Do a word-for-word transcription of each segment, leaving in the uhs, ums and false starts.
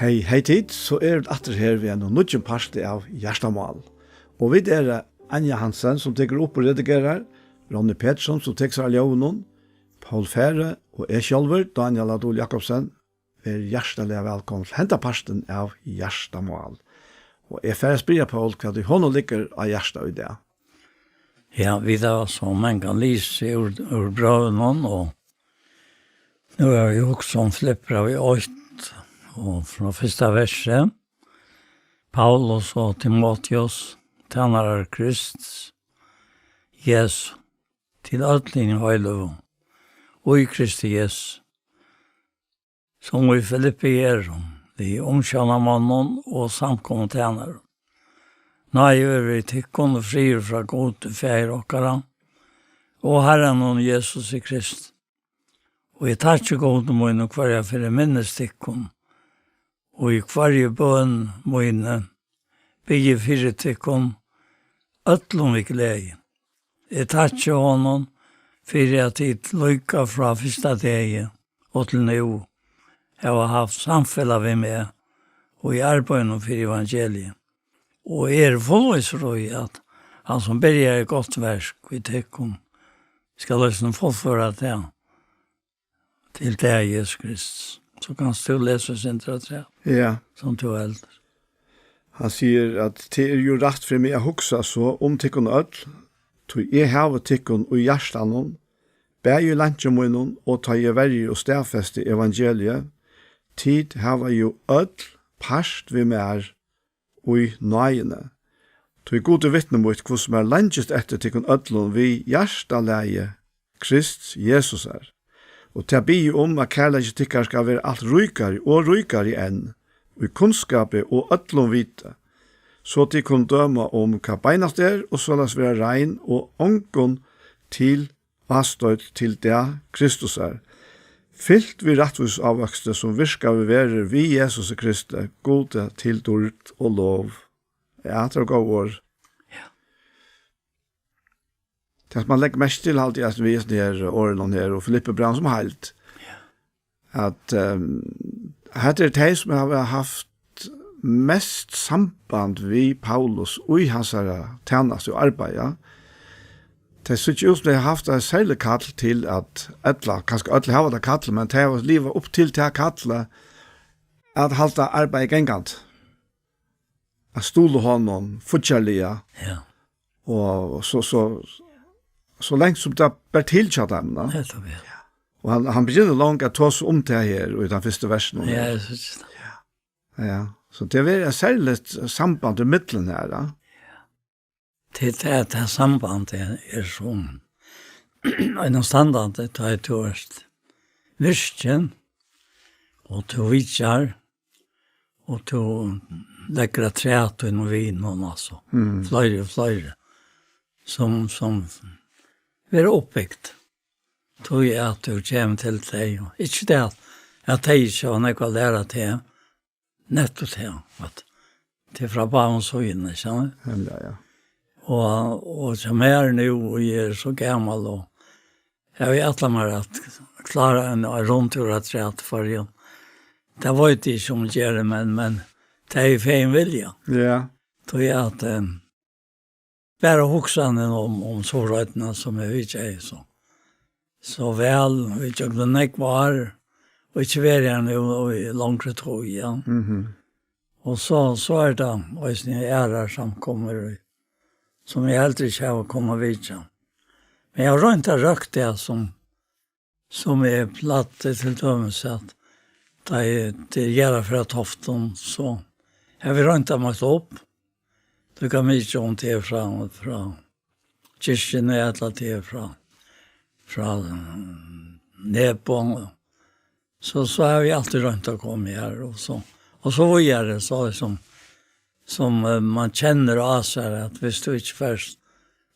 Hey, hey tit, so eru vit aftur her við einum nýggjum parti av Hjartamál. Og vit eru Anja Hansen, sum tekur upp og redigerar, Ronny Petersson, sum tekur sær av ljóðinum, Poul Færø og eg sjálvur, Dánjal á Dul Jakobsen, verið hjartaliga vælkomin til henda partin av Hjartamál. Og eg fari at spyrja Poul, hvat ið honum liggur á hjarta í dag. Ja, vit hava so mangan lisið úr, úr brøvunum, og nú hava vit hugsað um Filippibrævið eitt, og frá fyrsta versi, Paulus og Timoteus, tænarar Krists, Jesu, til øll hini heiløgu, í Kristi Jesu, sum í Filippi eru, við umsjónarmonnum og samkomutænarum. Náði veri við tykkum og friður frá Gudi, Faðir okkara, og Harranum Jesusi Kristi. Og eg takki Gudi mínum, hvørja ferð eg minnist tykkum, og í hvørji bøn míni biði fyri tykkum øllum við gleði. Eg takki honum fyri, at tit líka frá fyrsta degi og til nú hava havt samfelag við meg og í arbeiðinum fyri evangeliið. Og eg eri fullvísur í, at hann, sum byrjaði gott verk í tykkum, skal eisini fullføra tað til dag Jesu Krists. So kanst tú lesa eitt sindur afturat, ja, sum tú heldur. Hann sigur, at tað er jú rætt fyri meg at hugsa so um tykkum øll, tí eg havi tykkum í hjartanum, bæði í leinki mínum og tá eg verji og staðfesti evangeliið. Tit hava jú øll part við mær í náðini. Tí Gud er vitni mítt, hvussu mær leingist eftir tykkum øllum við hjartalagi Krists Jesusar. Og tað biði eg um, at kærleiki tykkara skal vera alt ríkari og ríkari enn, í kunnskapi og øllum viti, so tit kunnu døma um, hvat beinast er, og soleiðis vera rein og ongum til ástøði til dag Kristusar, fylt við rættvísisávøksti, sum virkaður verður við Jesusi Kristi, Gudi til dýrd og lov. Ja, tað eru góð orð. Ja. Tað, sum man leggur merki til, haldi eg, at við hesum her orðunum her, og Filippibrævið sum heild, at, ehm, hetta eru tey, sum hava havt mest samband við Paulus í hansara tænastu og arbeiði. Tey síggja út, sum tey hava havt eitt serligt kall til at, ella kanska øll hava tað kall, men tey hava livað upp til tað kallið at halda arbeiðið gangandi, at stuðla honum fíggjarliga. Ja. Og so, so, so langt sum tað ber til hjá teimum, da. Nettupp, ja. Og hann, hann byrjar langt at tosa um tað her, í tann fyrsta versinum her. Ja, eg síggi tað. Ja. So tað er eitt serligt samband í millum her, da. Tað er tað, at tað sambandið er, er sum einastandandi, tá ið tú ert virkin, og tú vitjar, og tú leggur afturat tínum vinum, altso. Mm. Fleiri og fleiri, sum, sum verða uppbygt. Tí at tú kemur til tey, og ikki tað at, at tey ikki hava nakað at læra teg, nettupp tað, at tað er frá báðum síðum, ikki sant? Nemliga, ja. Og, og sum er nú, og eg eri so gamal, og eg havi ætlað mær at klára ein, ein rundtúr afturat í Føroyum. Tað veit eg ikki, um eg geri, men, men tað er fegin vilja. Ja. Tí at, eh, bara hugsanin um, um so røddina, sum eg vitjaði so, so væl, í gjøgnum nógv ár, og ikki verið har nú í longri tíð, ja. Mhm. Og so, so er tað eisini aðrar samkomur, sum eg heldur ikki havi kunnað vitja. Men eg havi roynt at røkt tað, sum sum eg plagdi til dømis at, tá eg, tá eg geri frá Toftum, so havi eg roynt at møta upp. Líka mikið um tað er frá, frá kirkjuni, ella tað er frá, frá, mm, Nebo. So, so havi eg altíð roynt at koma her, og so, og so víðari, so sum, sum, eh, man kennir á sær, at viss tú ikki fert,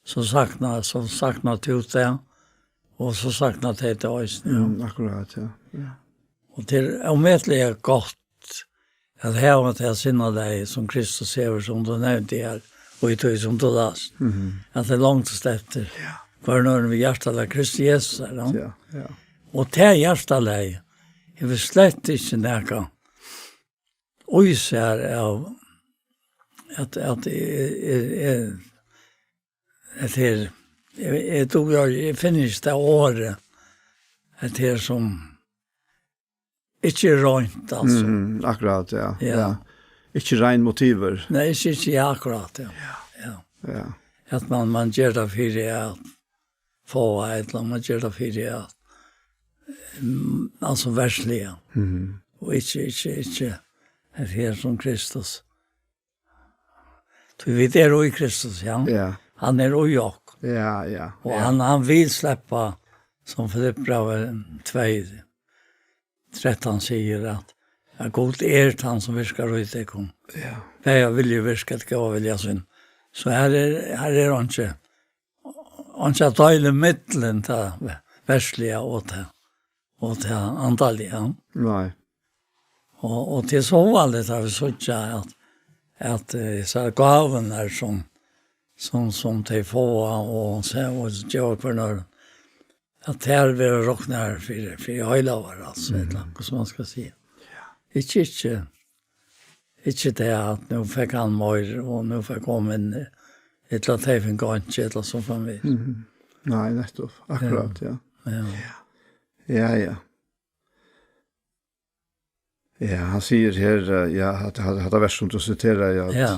so saknar, so saknar tú tað, og so saknar tey tað eisini, ja. Mm, akkurát, ja. Ja. Og tað er ómetaliga gott at hava tað sinnalagið, sum Kristus hevur, sum tú nevndi her, og í tí sum tú las, mhm, at tað longtist eftir, ja, hvørjum øðrum við hjartalag Kristi Jesusar, ja. Ja, ja. Og tað hjartalagið hevur slett ikki nakað, í sær av at, at eg, eg, eg, at her, eg, eg, eg, eg finni ikki tað orðið, at her sum ikki er reint, altso. Mm, akkurát, ja. Ja. Ja. Ikki rein motivur. Nei, ikki, ikki, ja, akkurát, ja. Ja. Ja. Ja. At man, man ger tað fyri at fáa eitt, ella man ger tað fyri at, mm, altso verðsliga. Mhm. Og ikki, ikki, ikki, at her sum Kristus. Tí vit eru í Kristus, ja. Ja. Hann er í okkum. Ja, ja, Og ja. hann, hann vil sleppa, sum Filippibrævið tvey trettan sigur, at, at Gud er tann, sum virkar í tykkum. Ja. Bæði vilja virka til góða vilja sín. So her er, her er hann ikki, hann ikki at deila millum tað verðsliga og tað, og tað andaliga. Nei. Og, og tað er so vanligt at vit síggja at, at, eh, so gávurnar sum, sum, sum tey fáa og se-, og geva hvørjum øðrum, at tær verða roknaðar fyri, fyri heilagar, altso, Mhm. ella hvussu man skal siga. Ja. Ikki, ikki, ikki tað at nú fekk hann meir, og nú fekk hon minni, ella at tey fingu einki, ella so framvegis. Mhm. Nei, nettopp. Akkurát, ja. Ja. Ja, ja. Ja, hann sigur her, eh, ja, at, at, at tað vers sum tú siterar, ja, at Ja.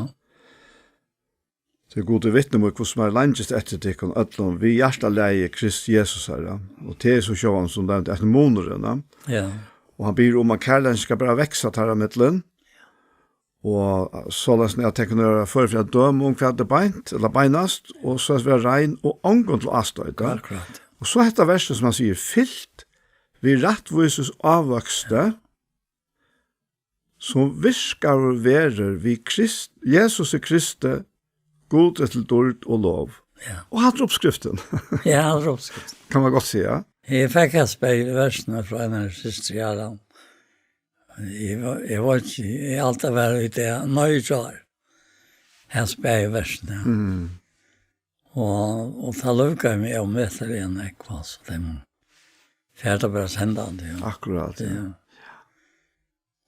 Tí Gud er vitni mín, hvussu mær langist eftir tykkum øllum, við hjartalagi Krist Jesus Harra. Og tað er so sjálvandi sum nevnt, eftir munurin, ja. Ja. Og hann biður um, at kærleikin skal bara veksa teirra millum. Og soleiðis at tey kunnu vera før fyri at døma um, hvat er beint, ella beinast, og soleiðis vera rein og ongum til ástoyt. Akkurát. Og so hetta versið, sum hann sigur, fylt við rættvísis ávøksti, sum virkaður verður við Krist, Jesusi Kristi, Gud er til dýrd og lov. Ja. Og hatta er uppskriftin. Ja, hatta er uppskriftin. Kann man gott siga. Eg fekk hesa bæði versini frá einari systur, ja, da. Eg var, eg var ikki, eg helt at vera úti, nei, ikki har. Hesa bæði versini, ja. Mm. Og, og tað lívgav meg ómetaliga nógv, altso, tey mun fara bara sendandi, ja. Akkurát, ja. Ja.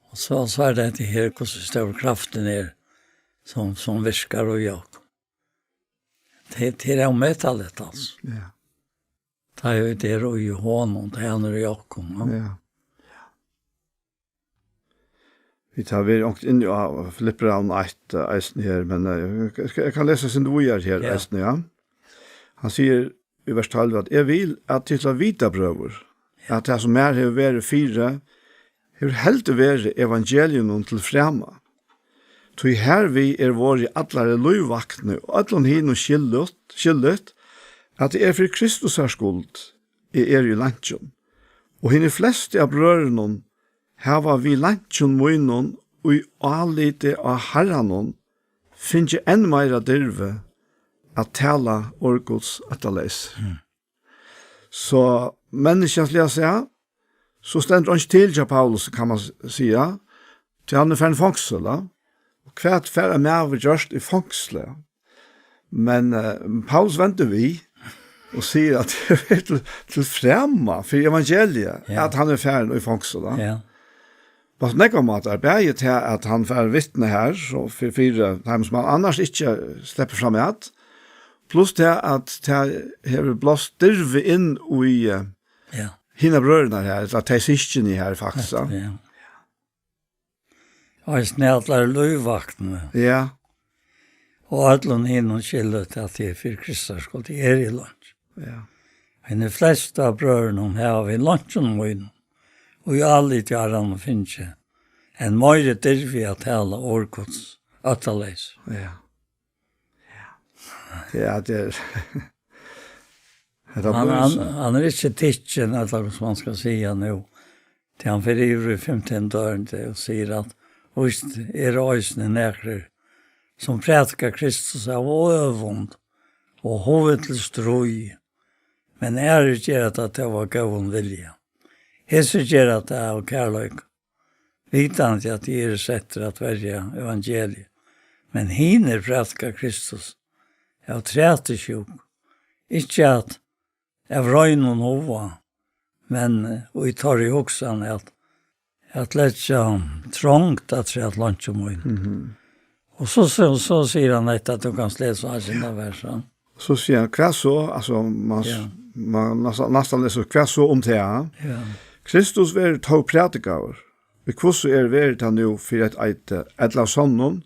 Og so, so er tað hetta her, hvussu stór kraftin er, sum, sum virkar í okkum. Tað, tað er ómetaligt, altso. Ja. Tá er tað í honum, tá er hann í okkum, ja. Ja. Vit hava verið ongt inni á Filippibrævinum eitt, eh, eisini her, men, eh, eg skal, eg kann lesa eitt sindur víðari her Ja. eisini, ja. Hann sigur í vers tólv, at: "Eg vil, at tit skulu vita, brøður, at tað, sum mær hevur verið fyri, hevur heldur verið evangeliinum til frama. Tí hervið er vorðið allari lívvakni og øllum hinum skilligt, skilligt, at tað er fyri Kristusar skuld, eg eri í leinkjum. Og hinir flestu av brøðrunum hava við leinkjum mínum í áliti á Harranum fingið enn meira dirvi at tala orð Guds óttaleys." Mm. So, menniskjaliga sæð, so stendur einki til hjá Paulus, kann man s-, siga, tí hann er farin í fongsul, ja. Og hvat fær ein maður gjørt í fongsli? Men, eh, Paulus vendir við og sigur at tað er til, til frama fyri evangeliið, Ja. at hann er farin í fongsel, da. Ja. Á nógvar mátar, bæði til at hann fær vitna her, so fyri, fyri teimum sum hann annars ikki sleppur fram at, pluss til at tað hevur blást dirvi inn í, eh, Ja. hinar brøðurnar her, ella tey systkini her, faktiskt, ja. Ja. Eisini allar lívvaktini. Ja. Og øllum hinum skilligt, at tað er fyri Kristusar skuld, eg eri í leinkjum. Ja. Hinir flestu av brøðrunum hava við leinkjum mínum, og í áliti á Harranum fingið enn meiri dirvi at tala orð Guds óttaleys. Ja. Ja, tað er, hetta Hann, blívur hann, so. hann er ikki tikkin, ella hvussu man skal siga nú. Tí hann fer yvir í fimtan døgum og sigur at, víst, eru eisini nakrir, sum prædika Kristus av øvund og hugvit til stríð, men aðrir gera tað av góðum vilja. Hesir gera tað av kærleika, vitandi at tey eru settir at verja evangeliið. Men hinir prædika Kristus av trætusjúku, ikki at, av reinum huga, men, eh, í teirri hugsan at, at leggja trongt at seg at langt um mín. Mhm. Og so, so, so sigur hann hetta, at tú kanst lesa hann sinna vers, ja. So sigur hann, hvat so? Altso, man, ja, man næstan, næstan lesur, hvat so um tað? Ja. Kristus verður tó prædikaður, við hvussu er verið tað nú fyri eitt eiti, ella av sonnum,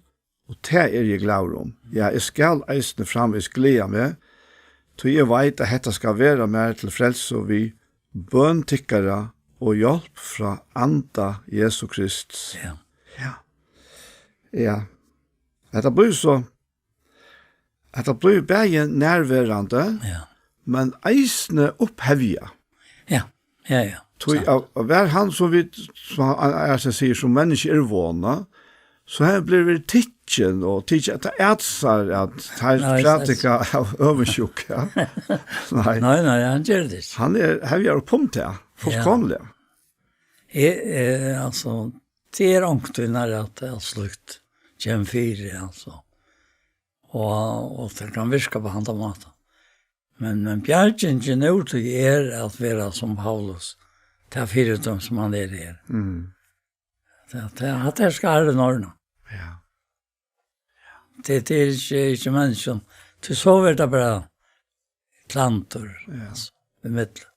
og tað eri eg glaður um. Ja, eg skal eisini framvegis gleða meg, tí eg veit, at hetta skal vera mær til frelsu við bøn tykkara og hjálp frá anda Jesu Krists. Ja. Ja. Ja. Hetta blívur so, hetta blívur bæði nærverandi, ja, men eisini upphevja. Ja, ja, ja. Tí at, at vera hann, sum vit, sum hann, hann, hann sigur, sum menniskju er vana, so hevur blivið tikin og tikin at at sær at teir, nei, prædika av øvundsjúku, ja. Nei. Nei, nei, hann ger tað ikki. Hann er, hevur upp um tað, ja, fullkomiliga. Eg, eh, altso, tað er onkuntíð nær at, at slíkt kemur fyri, altso. Og, og tað kann virka á handan mátan. Men, men bjargingin úr tí er at vera sum Paulus, tað fyridømi sum hann er her. Mm. Tað, tað, at tað skal Harrin ordna. Ja. Tað, tað er ikki, ikki menniskjum. Tí so verður tað bara klandur, ja, altso, ímillum.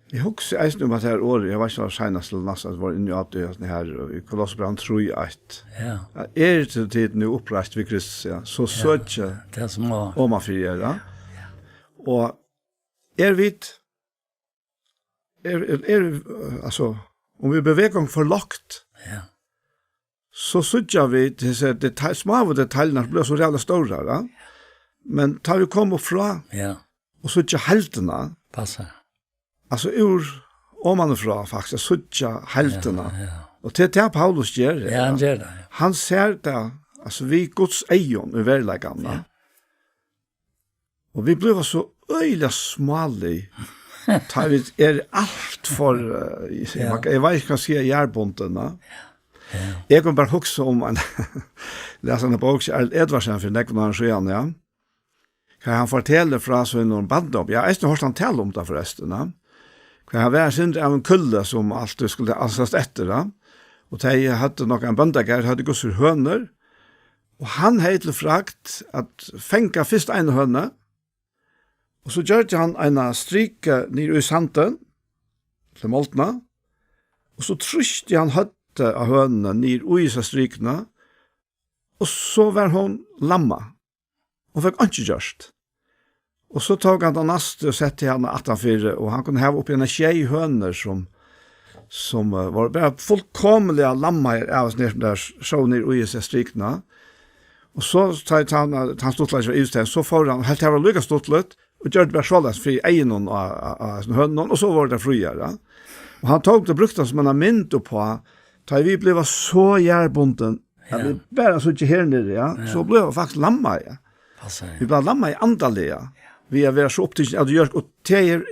Eg hugsi eisini um at tað er orðið, eg veit ikki, um tað var seinast ella næst, at vit vóru inni á tí, at her, í Kolossebrævinum trý eitt. Ja. Ja, eru tit nú uppreist við Kristus, ja, so, ja, søkið tað sum var omanfyri, ja. Ja. Og er vit, er, er, er, altso, um vit bevega okkum for lágt, ja, so síggja vit hesar detal-, smáu detaljurnar blíva so ræðuliga stórar, ja. Men tá vit koma upp frá, ja, og síggja heildina, passar, altso úr oman og frá, faktiskt, at síggja heildina. Ja, ja. Og tað er tað Paulus ger, ja, hann ger tað, ja. Hann sær tað, altso, við Guds eygum í veruleikanum, ja. Ja. Og vit blíva so øgiliga smálig, tá vit eru alt for, eh, ja, man, eg veit ikki, hvat skal eg siga, jarðbundin, ja. Ja. Eg kann bara hugsa um ein, lesa eina bók, Arild Edvardsen, fyri nógvum árum síðan, ja. Har hann fortelur frá sínum barndómi. Eg havi eisini hoyrt hann tala um tað forrestin, ja. Har hann var eitt sindur av ein kúlli sum altíð skuldi ansast eftir, ja. Og tey høvdu nokk ein bóndagarð, høvdu góðsir hønur. Og hann hevði til fragd at fanga fyrst eina hønu, og so gjørdi hann eina striku niður í sandin, til moldina, og so trýsti hann høvdið á hønuna niður í hesa strikuna, og so var hon lammað. Hon fekk einki gjørt. Og so tók hann ta næstu og setti hana aftanfyri, og hann kundi hava uppi eina sjey hønur sum, sum, eh, vóru bara fullkomiliga lammaðar av hesum her, sum tær sóu niður í hesa strikuna. Og so, tá, tá hann, tá hann stuttleiki var yvist, so fór hann, helt tað var líka stuttligt, og gjørdi bara soleiðis fyri eygunum á, á, á hesum hønunum, og so vóru tær fríar, ja. Og hann tók tað, brúkti tað sum eina mynd uppá, tá vit bliva so jarðbundin, at, ja, vit bara síggja her niðri, ja, ja, so bliva vit faktiskt lammað, ja. Passar, ja. Vit bliva lammað andaliga, ja, við at vera so upptikin av tí, og tað er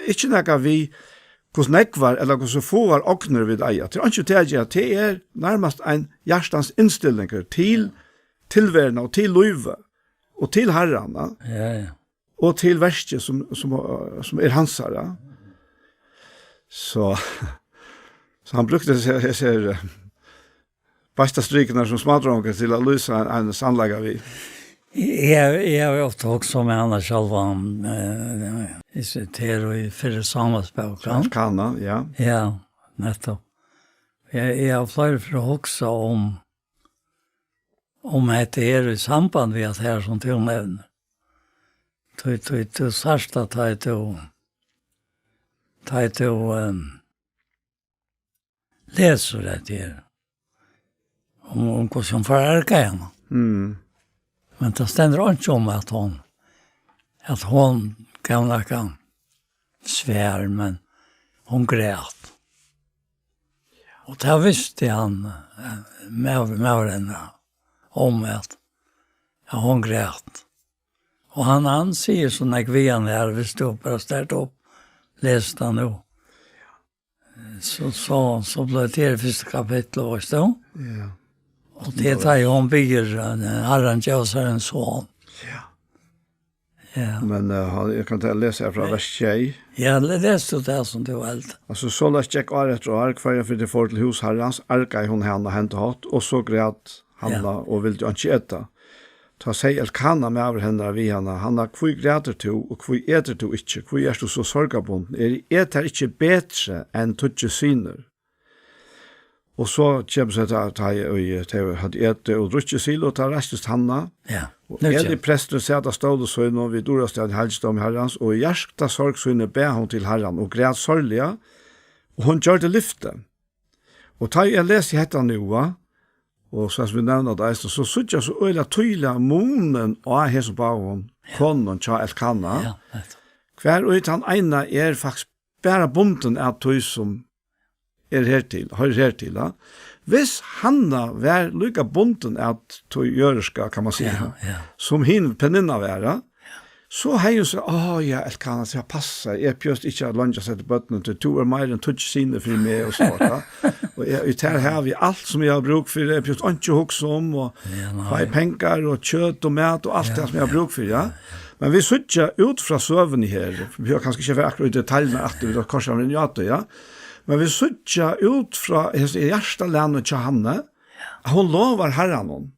ikki nakað við, hvussu nógvar ella hvussu fáar ognir vit eiga. Tað er einki við tað at gera, tað er nærmast ein hjartans innstillingur til, ja, tilveruna og til lívið og til Harran, ja. Ja, ja. Og til verkið sum, sum, sum er hansara. So, so hann brúkti hesar, hesar, eh, beistastrikuna sum smádrongur til at lýsa ein, ein sannleika við. Eg, eg havi ofta hugsað um hana sjálva, eh, eg siti her í fyrru Sámuelsbók, ja. Elkana, ja. Ja, nettupp. Eg, eg havi fleiri ferð hugsað um, um hetta her í samband við at her sum tú nevnir. Tú, tú, tú sært at tá ið tú, tá ið tú, ehm, lesur hetta her, um, um hvussu hon forargaði hana. Mm. Men tað stendur einki um, at hon, at hon gav nakað svar, men hon græt. Og tað visti hann, eh, maður, maður hennar, um at, at hon græt. Og hann, hann sigur so nógv við hann her, hvis tú bara stendur upp, lesur hann nú. So, so, so bleiv tað fyrsta kapittul, veitst tú? Ja. Og tað er tá hon biður, eh, Harran geva sær ein son. Ja. Ja. Men uh, hann- eg kann ta lesa her frá vers sjey. Ja, le- les tú det som du valgte. Altso, soleiðis gekk ár eftir ár, hvørja ferð tey fóru til hús Harrans, argaði hon hana á henda hátt, og so græt Hanna Ja. og vildi einki eta. Tá segði Elkana, maður hennara, við hana: Hanna, hví grætur tú, og hví etur tú ikki? Hví ert tú so sorgarbundin? Eri eg tær ikki betri enn tíggju synir? Og so kemur so tá, tá eg, og eg, tá eg hevði etið og drukkið, sigur, og tá reistist Hanna. Ja. Og Nú Eli kemur. prestur sat á stóli sínum við durastavi í halgidómi Harrans, og í hjartasorg síni bað hon til Harran og græt sárliga, og hon gjørdi lyfti. Og tá eg lesi hetta nú, va, og so sum vit nevna tað eisini, so síggja so øgiliga týðiliga munin á hesum báðum konunum hjá Elkana. Ja, nettopp. Hvar í tann eina er faktiskt bara bundin av tí sum er her til, hoyrir her til, ja. Hvis Hanna var líka bundin av tí jødiska, kann man siga, Ja, ja. sum hin Peninna var, ja, so hevði hon sagt: Á, ja, Elkana, tað passar. Eg behøvi ikki at leingja seg til børnini, tí tú er meira enn tíggju synir fyri meg og so, ja. Og eg, í tær havi eg alt sum eg havi brúk fyri, eg behøvi einki at hugsa um, og Ja, nei. fái pengar og kjøt og mat og alt Ja, tað sum eg havi ja, brúk fyri, ja. ja, ja. Men vit síggja út frá søguni her, vit hava kanska ikki verið akkurát í detaljum aftur, vit hava koyrt saman í Jata, ja. Men vit síggja út frá hesi hjartalanu hjá Hanne, at hon lovar Harranum,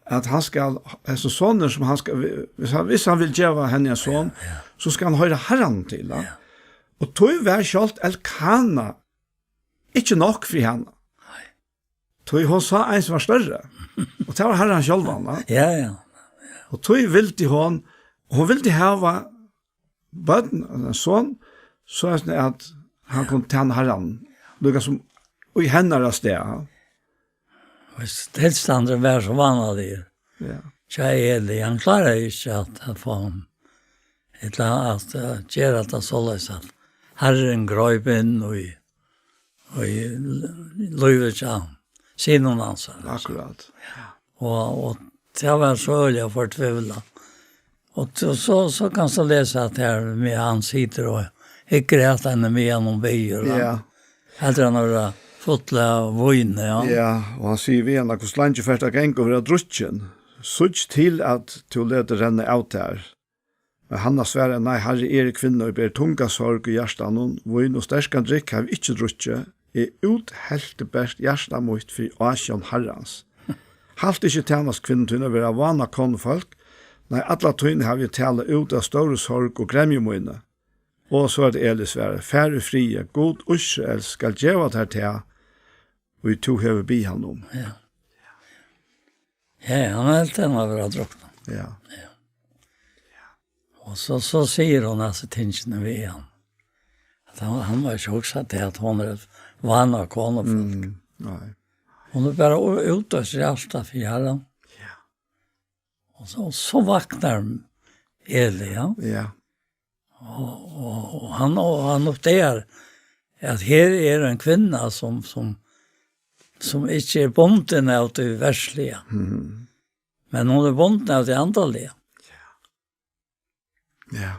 at hann skal, hesin sonur sum hann skal, hvis hann, hvis hann vil geva henni ein son, Ja, ja. so skal hann hoyra Harranum til, ja. Ja. Og tí var sjálvt Elkana ikki nokk fyri hana. Nei. Tí hon sá ein sum var størri. Og tað var Harran sjálvan, va? Ja, ja. Og tí vildi hon, hon vildi hava børn, ein son, so at, at hann kundi tæna Harran, líka sum í hennara stað. Hvis tilstanden var so vanaligur. Ja. Tja, Eli, hann kláraði ikki at, at fáa hann. Ella at, at gera tað soleiðis at Harrin greip inn í, í l- lívið hjá synum hans. Akkurát. Og, og tað var so øgiliga fortvivlað. Og so, so, so kanst tú lesa at her, meðan hann situr og hyggur at henni, meðan hon biður, va? Ja. Heldur hann hevur fulla av víni, ja. Ja, og hann sigur við hana: Hvussu leingi fert at ganga og vera drukkin? Síggj til, at tú letur renna av tær. Men Hanna svaraði: Nei, Harri, eg eri kvinna, og ber tunga sorg í hjartanum. Vín og sterkan drykk havi eg ikki drukkið. Eg úthelti bert hjarta mítt fyri ásjón Harrans. Halt ikki tænastukvinnu tína vera vána konufólk. Nei, alla tíðina havi eg talað út av stóru sorg og gremju míni. Og so er tað Eli svarar: Far í friði, Gud Ísraels skal geva tær tað, ið tú hevur biðið hann um. Ja. Ja, hann helt hann var drukna. Ja. Ja. Og so, so sigur hon hasi tingini við hann. At hann, hann var ikki hugsað til, at hon er vana kona. Mm, nei. Hon er bara u- út av seg alt fyri Harran. Ja. Og so, so vaknar Eli, ja. Ja. Og, og, og hann, og hann uppdagar at her er ein kvinna sum, sum, sum ikki er bundin av tí verdsliga. Mhm. Men hon er bundin av tí andaliga. Ja.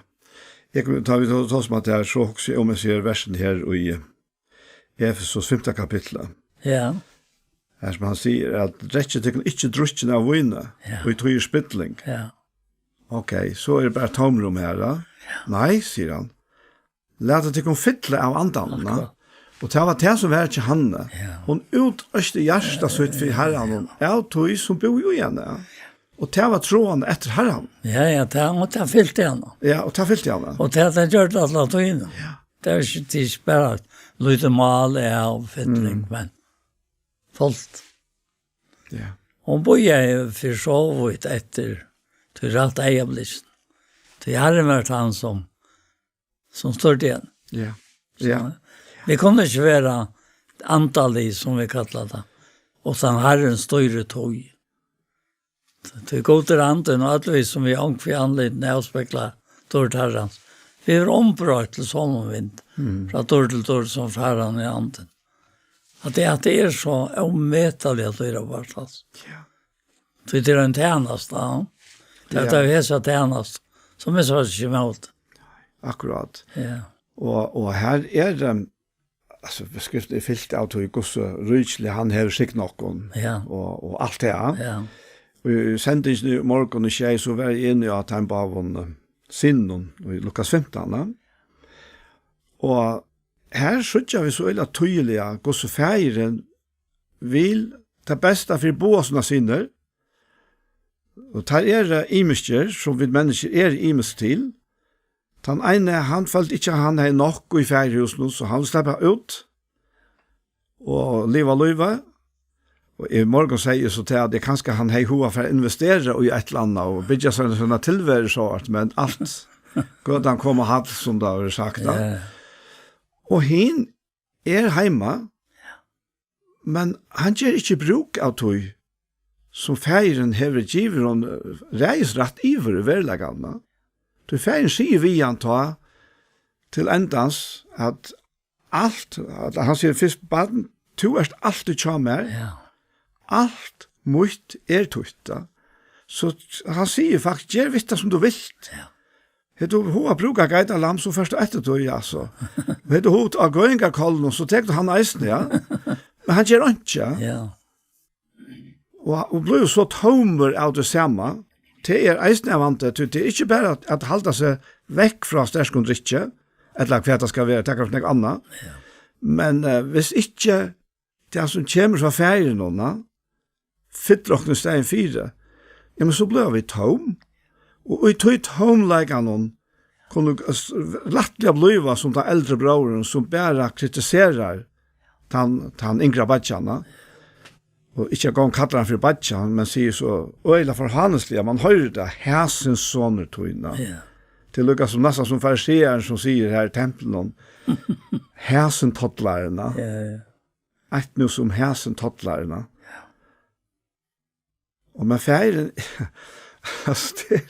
Eg kom, tá vit tó- tóku um at her, so hugsi eg um eg sær versin her í, eh, Efesus fimta kapitli. Ja. Her sum hann sigur at: Drekkið tykkum ikki drukkin av víni, Ja. og í tí er spilling. Ja. Ok, so er bara tómrúm her, ja? Nei, sigur hann. Latið tykkum fylla av andanum, ja? Akkurát. Og tað var tað sum var hjá Hanne. Ja. Hon útoysti hjarta sítt fyri Harranum, av tí sum búði í henni. Og tað var tráan eftir Harranum. Ja, ja, tað, og tað fylti hana. Ja, og tað fylti hana. Og tað, tað gjørdi alla tíðina. Ja. Tað er ikki, tað er ikki bara eitt lítið mál av fylling, Mm. men fult. Ja. Hon bíðaði fyri so vítt eftir tí rætta eygnablikkinum. Tí Harrin var tann sum, sum stýrdi henni. Ja. So, Ja. vit kunnu ikki vera andalig, sum vit kalla tað, uttan Harrin stýrir tí. Tí Gud er andin, og øll vit sum við ong fyri andlitinum avspegla dýrd Harrans, vit verða umbroytt til sovorðnan vind, Mm. frá dýrd til dýrd, sum farin er andin. At tað, at tað er so ómetaliga dýrabært, altso. Ja. Tí tað er ein tænasta, ja. Tað Ja. er hesa tænastu, sum er so ikki mót. Akkurát. Ja. Og, og her er, um, altso, skriftin er fylt av tí, hvussu ríkiliga hann hevur signað okkum, Ja. og, og alt tað, ja. Ja. í sendingini í morgun í sjey, so var eg inni á teim báðum, eh, synunum í Lukas fimtan, ja. Og her síggja vit so øgiliga týðiliga, hvussu faðirin vil tað besta fyri báðar sínar synir. Og teir eru ymiskir, sum vit menniskju eru ymisk til. Tann eini, hann følti ikki, at hann hevði nokk í faðirhúsinum, so hann vil sleppa út og liva lívið. Og í morgun segði eg so til, at eg kanska hann hevði hug at fara at investera í eitt ella annað og byggja sær eina tilveru so at, men alt gøtan kom á hall, sum tað verður sagt, ja. Ja. Og hin er heima, men hann ger ikki brúk av tí, sum faðirin hevur givið honum, eh, ræðisrætt yvir í veruleikanum. Tí faðirin sigur við hann tá til endans, at alt, at hann sigur fyrst: "Barn, tú ert altíð hjá mær. Ja. Alt mítt er títt", ja. So hann sigur faktiskt: "Ger við tað, sum tú vilt." Ja. Hevur tú hug at brúka geitalamb, so fært tú eftir tí, altso. Hevur tú hug á grøðingarkollinum, so tekur tú hann eisini, ja. Men hann ger einki, ja. Ja. Og, og blívur so tómur av tí sama. Tað er eisini ein vandi, tí tað er ikki bara at, at halda seg vekk frá sterkum drykki, ella hvat tað skal vera, tað kann vera nakað annað. Ja. Men, eh, hvis ikki tað sum kemur frá faðirinum, na, fyllir okkum í staðin fyri, ja, men so blíva vit tóm. Og í tí tómleikanum kunnu s-, lættliga blíva sum tann eldri bróðurin, sum bara kritiserar tann, tann yngra beiggjan, na. Og ikki eingong kallar hann fyri beiggjan, men sigur so øgiliga forháðnisliga, man hoyrir tað: "Hasin sonur tín", na. Ja. Tað er líka sum, næstan sum farisearin, sum sigur her í templinum: "Hasin tollarin", na. Ja, ja. Eitt nú sum hasin tollarin, na. Og men faðirin, altso, tað er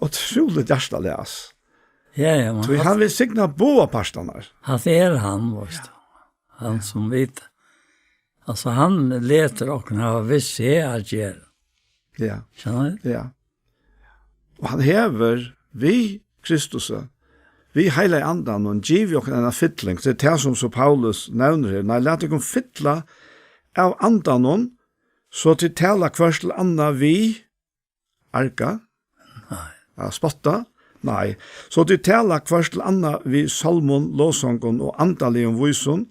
ótrúligt hjartaligt, altso. Ja, ja, men tí hann vil signa báðar partarnar. Hann er hann, veitst tú. Hann sum veit. Altso, hann letur okkum hava við seg at gera. Ja. Skilur tú? Ja. Og hann hevur við Kristusi, við Heilaga Andanum, givið okkum eina fylling. Tað er tað, sum so Paulus nevnir her. Nei, lat okkum fylla av Andanum, so tit tala hvørt til annað við arga. Nei. Ja, spotta. Nei. So tit tala hvørt til annað við sálmum, lovsongum og andaligum vísum,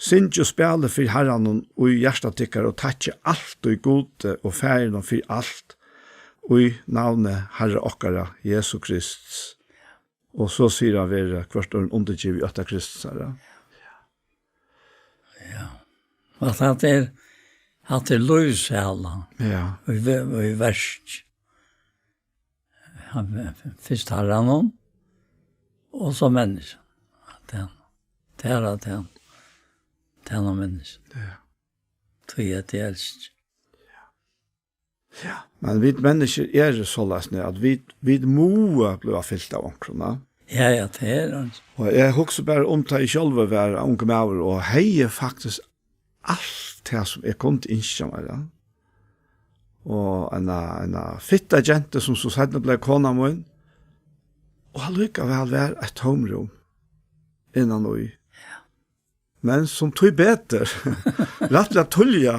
syngið og spælið fyri Harranum í hjarta tykkara og takkið altíð Gudi og Faðirinum fyri alt, í navni Harra okkara Jesu Krists. Og so sigur hann: "Verið hvørt øðrum undirgivið í ótta Krists, Harra." Ja. Og at hatta er, hatta er lívssælan. Ja. Og í ve-, og í verk. Hann, fyrst Harranum, og so menniskjan. At hann, tær at hann, tær menniskjan. Ja. Tí at eg elski. Ja. Men vit menniskju eru soleiðis, at vit, vit mugu bliva fylt av onkrum, na? Ja, ja, tað er hann. Og eg hugsi bara um, tá eg sjálvur var ungur maður og hevði faktiskt alt tað, sum eg kundi ynskja mær, ja. Og eina, eina fitta gentu, sum so seinni bleiv kona mín. Og allíkavæl var eitt tómrúm innan í. Men sum tíbetur, rættiliga tíðliga,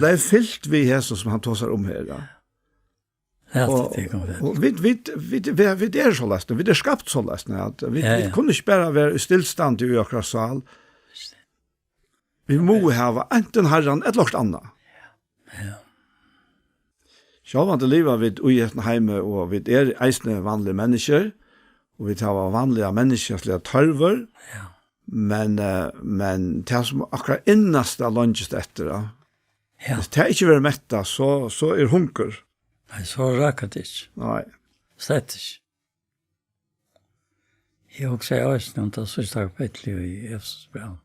bleiv fylt við hesum, sum hann tosar um her, ja. Ja, og, tað kom vel. Og vit, vit, vit, vit, vit eru soleiðis, vit eru skapt soleiðis, at vit, ja, vit, ja, kunnu ikki bara vera í stillstandi í okkara sál. Vit mugu hava antin Harran ella okkurt annað. Ja. Sjálvandi liva vit í hesum heimi, og vit eru eisini vanlig menniskju, og vit hava vanligar menniskjaligar tørvir. Ja. Men, eh, men tað sum okkara innasta leingist eftir, ja. Ja. Viss tað ikki verður mettað, so, so er hungur. Nei, so rakar tað ikki. Nei. Slett ikki. Eg hugsaði eisini um tað síðsta kapitlið í Efesusbrævinum.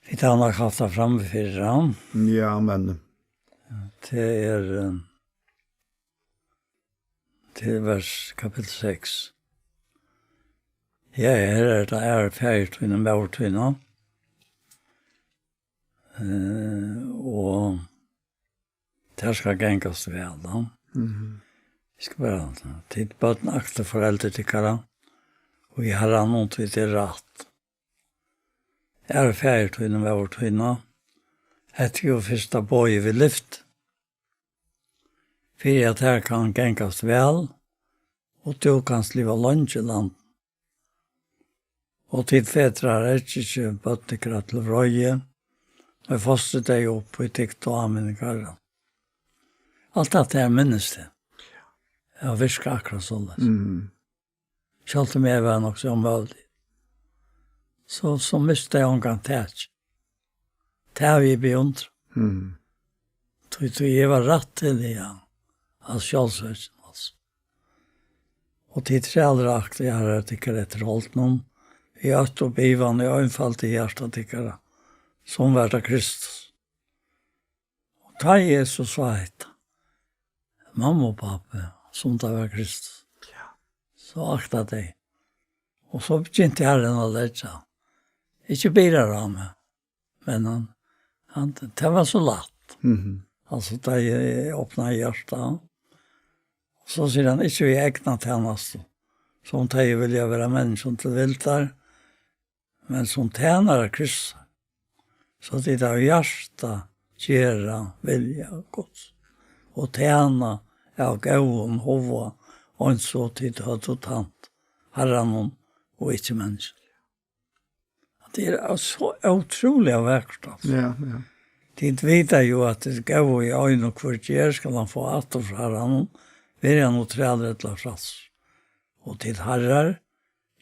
Vit hava nokk havt tað frammi fyri hann. Ja, men tað er, eh, til vers, kapittul seks. Ja, her er tað: "Æra faðir tín og móður tína." Eh, og tað skal gangast væl, ja. Mhm. Eg skal bara, tit børn, aktið foreldur tykkara, og í Harranum, tí tað er rætt. Æra faðir tín og móður tína. Hetta er jú fyrsta boðið við lyfti. fyri at tær kann gangast væl, og tú kanst liva leingi í landinum. Og tit fedrar, reggið ikki børn tykkara til reiði, og fostri tey upp í dygd og áminning Harrans. Alt hatta her minnist eg. Eg havi virkað akkurát soleiðis. Mm. Sjálvt um eg var nokk so ómøguligur, so, so misti eg ongan tak. Tað havi eg beundrað. Mm. Tí, tí eg var rættiliga, ja, av sjálvsøkin, altso. Og tit trælir, akti Harrar tykkara, eftir holdinum, í ótta og bivan, í einfaldi hjarta tykkara, sum var tað Kristus. Og tá Jesus sá hetta, mamma og pápi, sum tað var Kristus, ja, so akta tey. Og so begynti Harrin at leggja, ikki byrjar á meg, men hann, hann, tað var so lætt. Mhm. Altso, tá eg opnaði hjartað, so sigur hann, ikki við egna tænastu, sum tey vilja vera menniskjum til vildar, men sum tænarar Krists, so tit av hjarta gera vilja Guds, og tæna av góðum huga, eins og tit høvdu tænt Harranum og ikki menniskjum. Tað er so ótrúliga vakurt, altso. Ja, ja. Tit vita jú, at tað góða í ein og hvør ger, skal hann fáa aftur frá Harranum, veri hann nú trælur ella frælsur. Og tit harrar,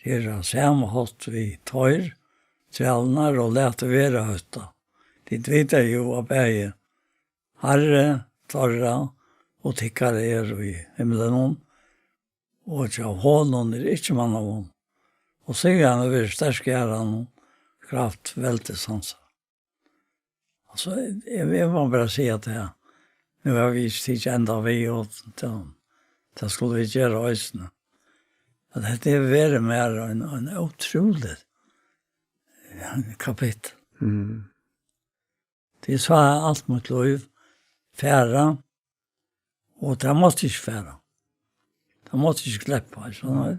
ger á sama hátt við teir, trælirnar, og latið vera hetta. Tit vita jú, at bæði Harri teirra og tykkara er í himlinum, og hjá honum er ikki mannamunur. Og sigrar hann verður sterkur í Harranum, kraft veldis hansara. Altso, eg, eg má bara siga tað her. Nú hava vit ikki tikið enda við, og tað, tað skulu vit gera eisini. At hetta hevur verið mær ein, ein ótrúlig, ja, kapittul. Mm. Tí eg sá alt mítt lív fara, og tað mátti ikki fara. Tað mátti ikki sleppa, so nei.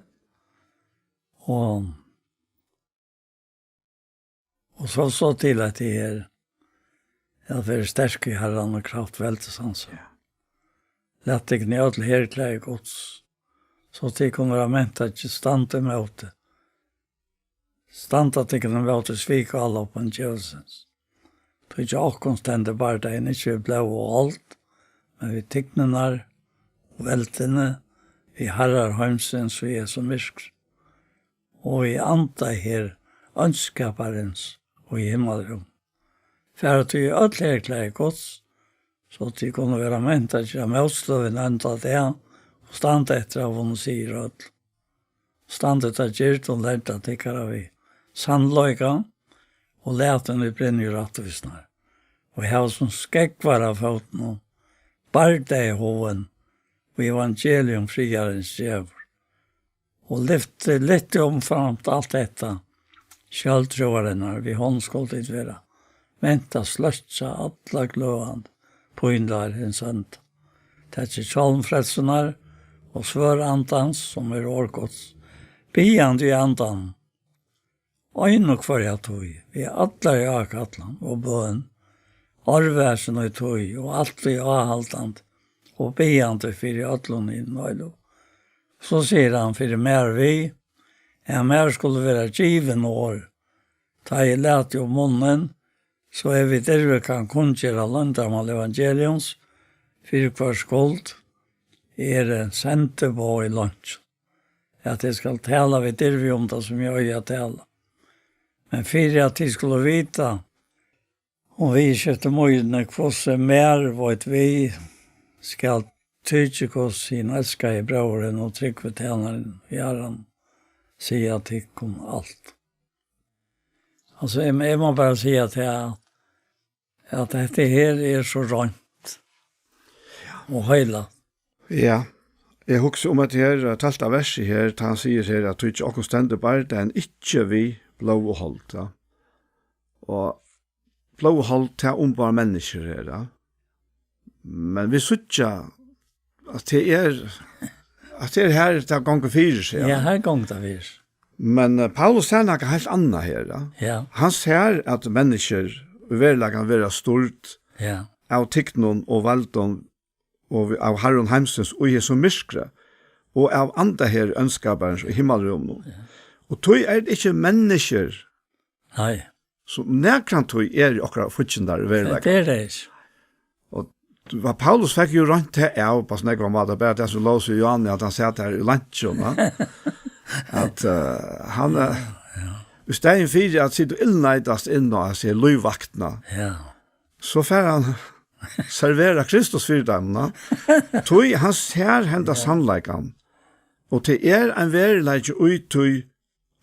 Og, og so, so til at tað er, at vera sterk í Harranum og kraft veldis hansara. Ja. Lat tykkum í øll herklæði Guds, so tit kunnu vera ment at standa ímóti. Standa tykkum ímóti svik og álopum djevulsins. Tí hjá okkum stendur bardagin ikki við blóð og hold, men við tignirnar og veldini, við harrar heimsins og Jesu myrkurs, og við anda her óndskaparins og í himmalrúm. Fara tí í øll herklæði Guds, so tit kunnu vera ment at gera mótstøðu hin ónda dag, og standa eftir at hava vunnið sigur á øllum. Standið tá gird og lærda tykkara við sannleika, og latin við brynju rættvísinnar, og havið sum skógvar á fótunum bardagahugin, og evangelium friðarins gevur. Og lyfti, lyfti umframt alt hetta skjøld trúarinnar, við honum skulu tit vera ment at sløkkja allar gløðandi pílur hins ónda. Takið hjálm frelsunnar og svørð Andans, sum er orð Guds, biðjandi í Andanum, ein og hvørja tíð, við allari ákallan og bøn, árvakin í tí og altíð áhaldandi og biðjandi fyri øllum hinum heiløgu. So sigur hann fyri mær við, at mær skulu vera givin orð, tá eg lati upp munnin, so eg við dirvi kann kunngera loyndarmál evangeliums, fyri hvørs skuld eg eri sendiboði í leinkjum, at eg skal tala við dirvi um tað, sum eg eigi at tala. Men fyri at tit skulu vita, um viðurskifti míni, hvussu mær veit við, skal Tykikus, hin elskaði bróðirin og trúgvi tænarin í Harranum, siga tykkum alt. Altso, eg, eg má bara siga at, at hetta her er so reint og heilagt. Ja, eg hugsi um at her, eh, tólvta versið her, tá hann sigur her, at tí hjá okkum stendur bardagin ikki við blóð og hold, ja. Og blóð og hold, tað umboðar menniskjur her, ja. Men vit síggja, at tað er, at tað er her, tað gongur fyri seg, ja. Ja, her gongur tað fyri. Men, eh, Paulus sær nakað heilt annað her, ja. Ja. Hann sær, at menniskjur í veruleikanum verða stýrd, ja, av tignum og valdum og av harrum heimsins í hesum myrkri, og av anda her óndskaparins í himmalrúminum. Ja. Og tí er tað ikki menniskjur, Nei. Sum nakrantíð eru okkara fíggindar í veruleikanum. Tað er tað ikki. Og hvat Paulus fekk jú roynt tað av, á so nógvan máta, bara tað sum lósu Johannes, at hann sat har í leinkjum, va? At, eh, hann, eh, Ja. í staðin fyri at sita og illneitast inn á, at siga, lívvaktina, Ja. so fær hann servera Kristus fyri teimum, va? Tí hann sær henda sannleikan. Og tað er ein veruleiki í tí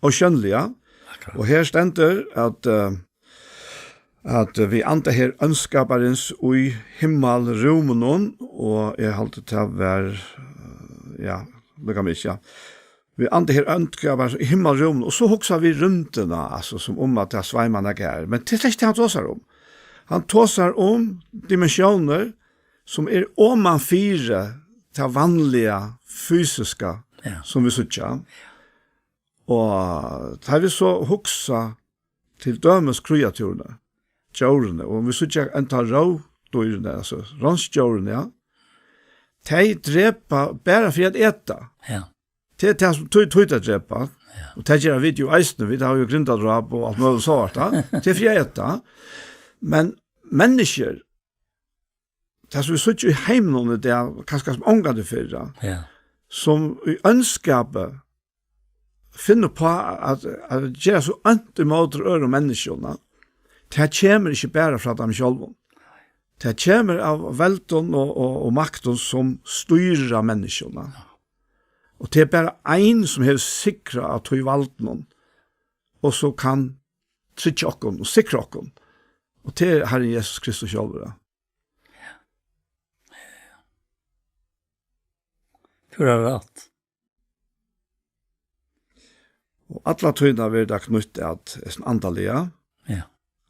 ósjónliga. Akkurát. Og her stendur at, eh, at við anda her óndskaparins í himmalrúminum, og eg haldi tað var, eh, ja, líka mikið, ja. Við anda her óndskaparins í himmalrúminum, og so hugsa vit rúmdina, altso, sum um at tað sveimar nakað her. Men tað er slett tað hann tosar um. Hann tosar um dimensjónir sum er oman fyri tað vanliga fysiska, Ja. sum vit síggja. Og tá vit so hugsa til dømis kríatúrini, djórini, og vit síggja enntá rógdýrini, altso ránsdjórini, ja, tey drepa bara fyri at eta. Ja. Tað er tað sum tí, tí tey drepa. Ja. Og tað gera vit jú eisini, vit hava jú grindadráp og alt møguligt sovorðið, ja. Tað er fyri at eta. Men menniskjur, tað sum vit síggja í heiminum í dag, kanska sum ongantíð fyrr, Ja. sum í óndskapi finna upp á at, at gera so ónt ímóti øðrum menniskjum, tað kemur ikki bara frá teimum sjálvum. Tað kemur av veldum og, og, og maktum sum stýra menniskjum. Og tað er bara ein sum hevur sigrað av tí valdinum, og so kann tryggja okkum og sikra okkum. Og tað er Harrin Jesus Kristus sjálvur. Tú hevur rætt. Og alla tíðina verður tað knýtt at hesum andaliga. Ja.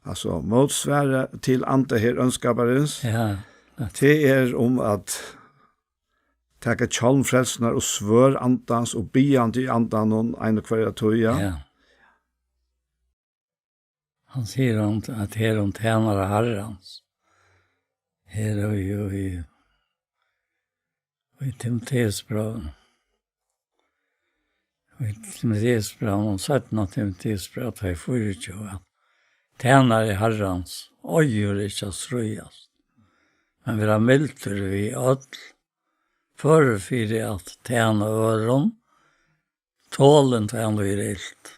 Altso, mótsvarið til anda her óndskaparins, Ja. tað er um at taka hjálm frelsunnar og svørð andans og biðjandi í andanum eina og hvørja tíð, ja. Ja. Hann sigur hann, at her um tænara Harrans, her og í, og í, og í Timoteusbrævinum, og í Timoteusbrævinum, og seinna Timoteusbræv tvey fýraogtjúgu, at tænari Harrans eigur ikki at stríðast, men vera mildur við øll, førur fyri at tæna øðrum, tolin tá hann líður ilt.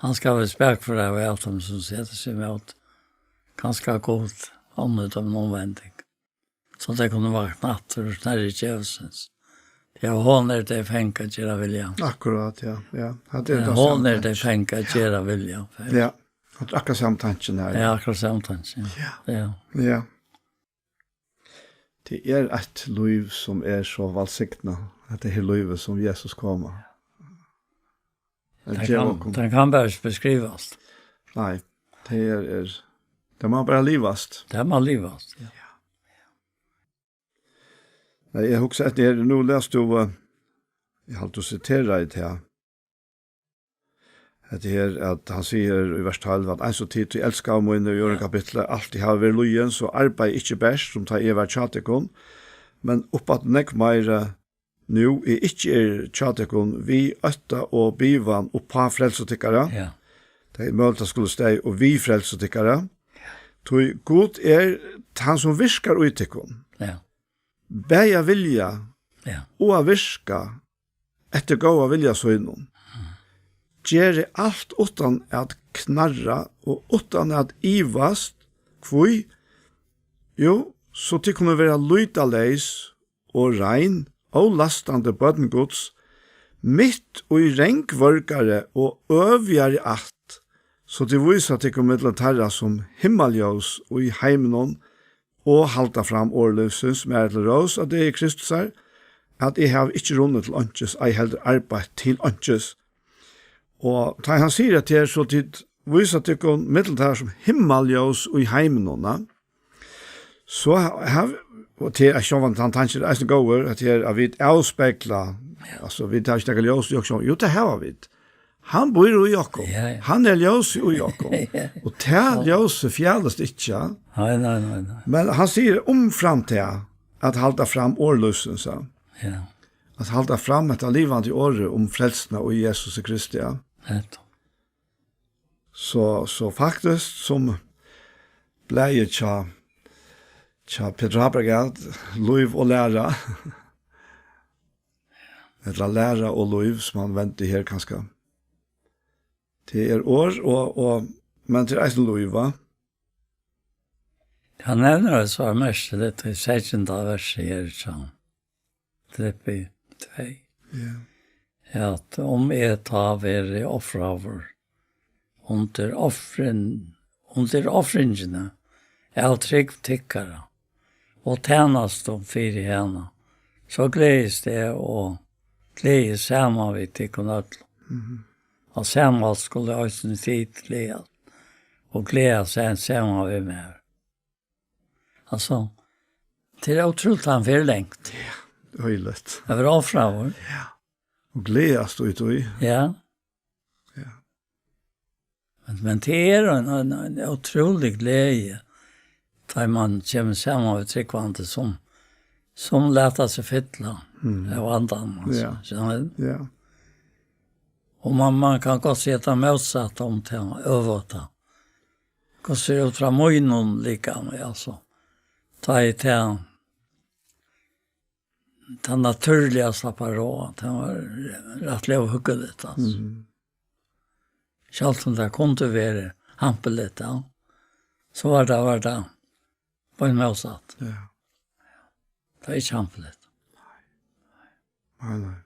Hann skal vera spakur fyri at hava av teimum, sum seta seg ímóti. Kanska Gud, hann er teimum umvending. So tey kunnu vakna aftur úr snerri djevulsins. Ja, hon er tey fanga at gera vilja. Akkurát, ja. Ja, hatta er Ja, tað hon sama. er tey fanga at gera vilja. Ja, hatta er akkurát sama tankin her. Ja, akkurát sama tankin. Ja. Ja. Ja. Tað er eitt lív sum er so vælsignað, at tað er lívið sum Jesus kom at Tað geva kann, okkum. tað kann bara ikki beskrivast. Nei, tað er, er, tað má bara livast. Tað má livast, ja. Nei, eg hugsi eftir her, nú lest tú, eh, eg haldi, tú siteraði tað. Hetta her, at hann sigur í vers tólv, at eins og tit, tí elskaðu míni, í øðrum Ja. kapitli, altíð hava verið lýðin, so arbeiðið ikki bert, sum tá eg var hjá tykkum, men uppaftur nógv meira, nú eg ikki eri hjá tykkum, við ótta og bivan uppá frelsu tykkara. Ja. Tað er møguligt, at skulu staðið, og við frelsu tykkara. Tí Gud er tann, sum virkar í tykkum. Ja. Bæði at vilja Ja. og at virka eftir góða vilja sínum. Gerið alt uttan at knarra og uttan at ivast, hví? Jú, so tit kunnu vera lýtaleys og rein, ólastandi børn Guds, mitt í rangvørgari og øvigari ætt, so tit vísa tykkum millum teirra sum himmaljós í heiminum, og halda fram orð lívsins, mær til rós, at eg er Kristusar, at eg havi ikki runnið til einkis, ei heldur arbeitt til einkis. Og tá hann sigur at her, so tit vísa tykkum millum teirra sum himmaljós í heiminum, na? So ha-, hav-, og til at sjálvan tann tankin er eisini góður, at her, at vit avspegla, Ja. altso, vit hava ikki nakað ljós í okkum, jú, tað hava vit. Hann býr í okkum. Ja, ja. Hann er ljós í okkum. Ja. Og tað Ja. ljósið fjalast ikki, ja. Nei, nei, nei, nei. Men hann sigur umframt tað, at halda fram orð lívsins, ja. Ja. At halda fram hetta livandi orðið um frelsuna í Jesusi Kristi, ja. Nettupp. So, so faktiskt sum blaðið hjá, hjá Petur Habergard, Lív og læra, ella Læra og lív, sum hann vendi her kanska. Tað er orð, og, og, men tað er eisini lív, va? Hann nevnir eitt, sum er merkiligt, í sekstanda versi her, so Filippi tvey. Ja. At um eg tá verði ofraður undir ofrin-, undir ofringini av trúgv tykkara og tænastu fyri hana, so gleðist eg og gleðist saman við tykkum øllum. Mhm. Og sama skulu eisini tit gleðast og gleðast saman við mær. Altso, tað er ótrúligt, hann fer langt. Ja, øgiliga. At vera ofraður. Ja. Og gleðast út í. Ja. Ja. Men, men tað er ein, ein, ein ótrúlig gleði, tá man kemur saman við trúgvandi sum, sum lata seg fylla Mm. av andanum, altso. Ja. Skilur tú? Ja. Og man, man kann gott siga tað mótsatta um tað øvuta. Hvussu er út frá mínum likami, altso. Tá er tað, tað natúrliga slappar av, tað var rættiliga hugnaligt, altso. Mhm. Sjálvt um tað kundi verið hampiligt, ja, so var tað, var tað beinmótsatt. Ja. Tað er ikki hampiligt. Nei, nei.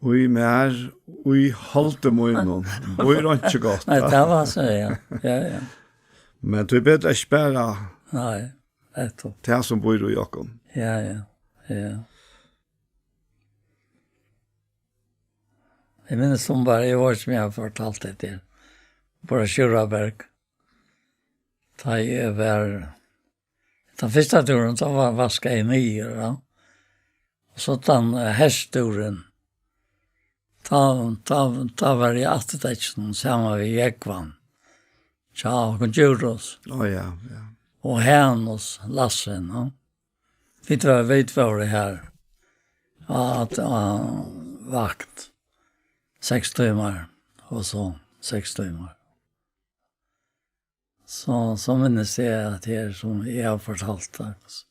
Í mær, í holdi mínum, býr einki gott. Nei, tað var so, ja. Ja, ja. Men tú er betri at spara Nei, nettupp. Tað sum býr í okkum. Ja, ja, ja. Eg minnist um bara, eg veit ikki um eg havi fortalt tað til, bara Sjúrðarberg. Tá eg var, tann fyrsta túrin, tá var, vaskaði eg niður, ja. Og so tann, eh, heystúrin, tá, tá, tá var eg aftur tekin saman við Jógvan. Tjá, okkum Djurhuus. Ó, ja, ja. Og Hanus Lassen, ja. Vit vóru, vit vóru har á, á vakt seks tímar, og so seks tímar. So, so minnist eg at her sum eg havi fortalt tað, hvussu,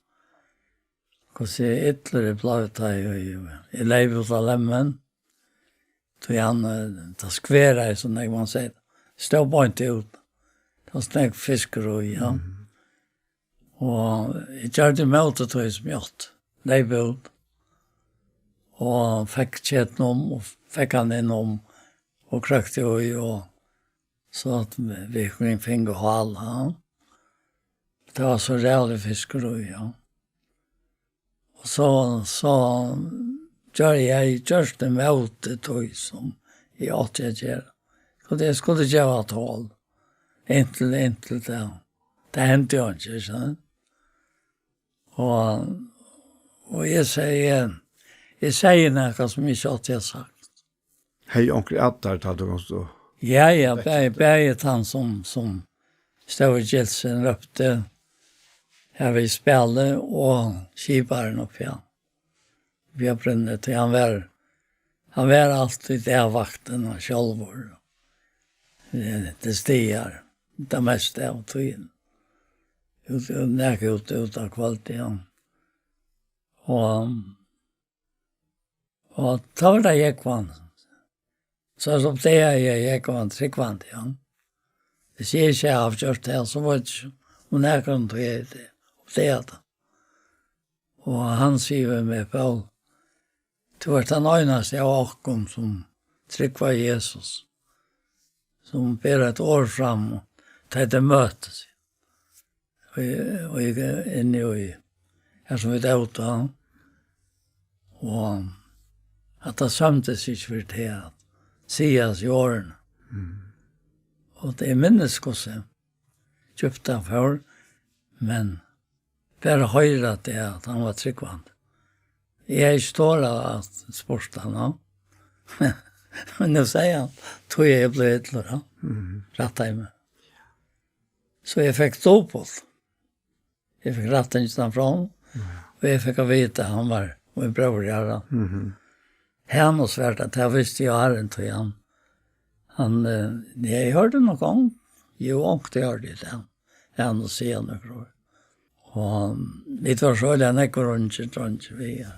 hvussu eg illur eg bleiv, tá eg, eg leyp út á lemmin, tí hann, eh, tað skveraði, sum nógv man sigur, stóð beint út. Tað var so nógv fiskur í, ja. Mhm. Og eg gjørdi ímóti tí sum eg átti. Leyp út. Og fekk ketin um, og fekk hann inn um, og krøkti í, og so at vit, vit fingu hál, ja. Tað var so ræðuligur fiskur í, ja. Og so, so gjørdi eg, eg gjørdi ímóti tí sum eg átti at gera. Og eg skuldi geva tól. Inntil, inntil tað. Tað hendi jú ikki, ikki sant? Og, og eg segði, eg segði nakað sum eg ikki átti at sagt. Hevði onkur at tær, tá tú komst og Ja, ja, vekk bæði, aftur? Bæði tann sum, sum stóð í gilsin, rópti, har við spælið, og skiparin uppi á, uppi á brúnni, tí hann var, hann var altíð á vaktina sjálvur. Eh, til staðar, tað mesta av tíðini. Út, út, nakað út, út á kvøldið, ja. Og, og tá var tað Jógvan. So, so uppdagaði eg, Jógvan trúgvandi, ja. Hvis eg ikki havi gjørt tað, so veit eg ikki um nakran uppdagaði tað. Og hann sigur við meg, Poul, tú ert tann einasti av okkum sum trúgvar Jesus, sum ber eitt orð fram, og tá tey møtast. Og eg, og eg er inni í, her sum vit ótu, og at tað sømdist ikki fyri teg at siga hasi orðini. Mm. Og eg minnist hvussu djúpt hann fór, men bara hoyra tað, at hann var trúgvandi. Eg hevði ikki torað at spurt hann, ja. Men nú segði hann, tí eg bleiv illur, ja. Mhm. Rættaði meg. So eg fekk dupult. Eg fekk rættingina frá honum, og eg fekk at vita, at hann var mín bróðir, ja. Mhm. Hanus var tað, tað visti eg áðrenn, tí hann, hann, eh, ja, eg hoyrdi nokk onk-, jú, onkuntíð hoyrdi eg tað. Hanus siga nøkur orð. Og hann, vit vóru so øgiliga nógvir ungir dreingir, vit, ja.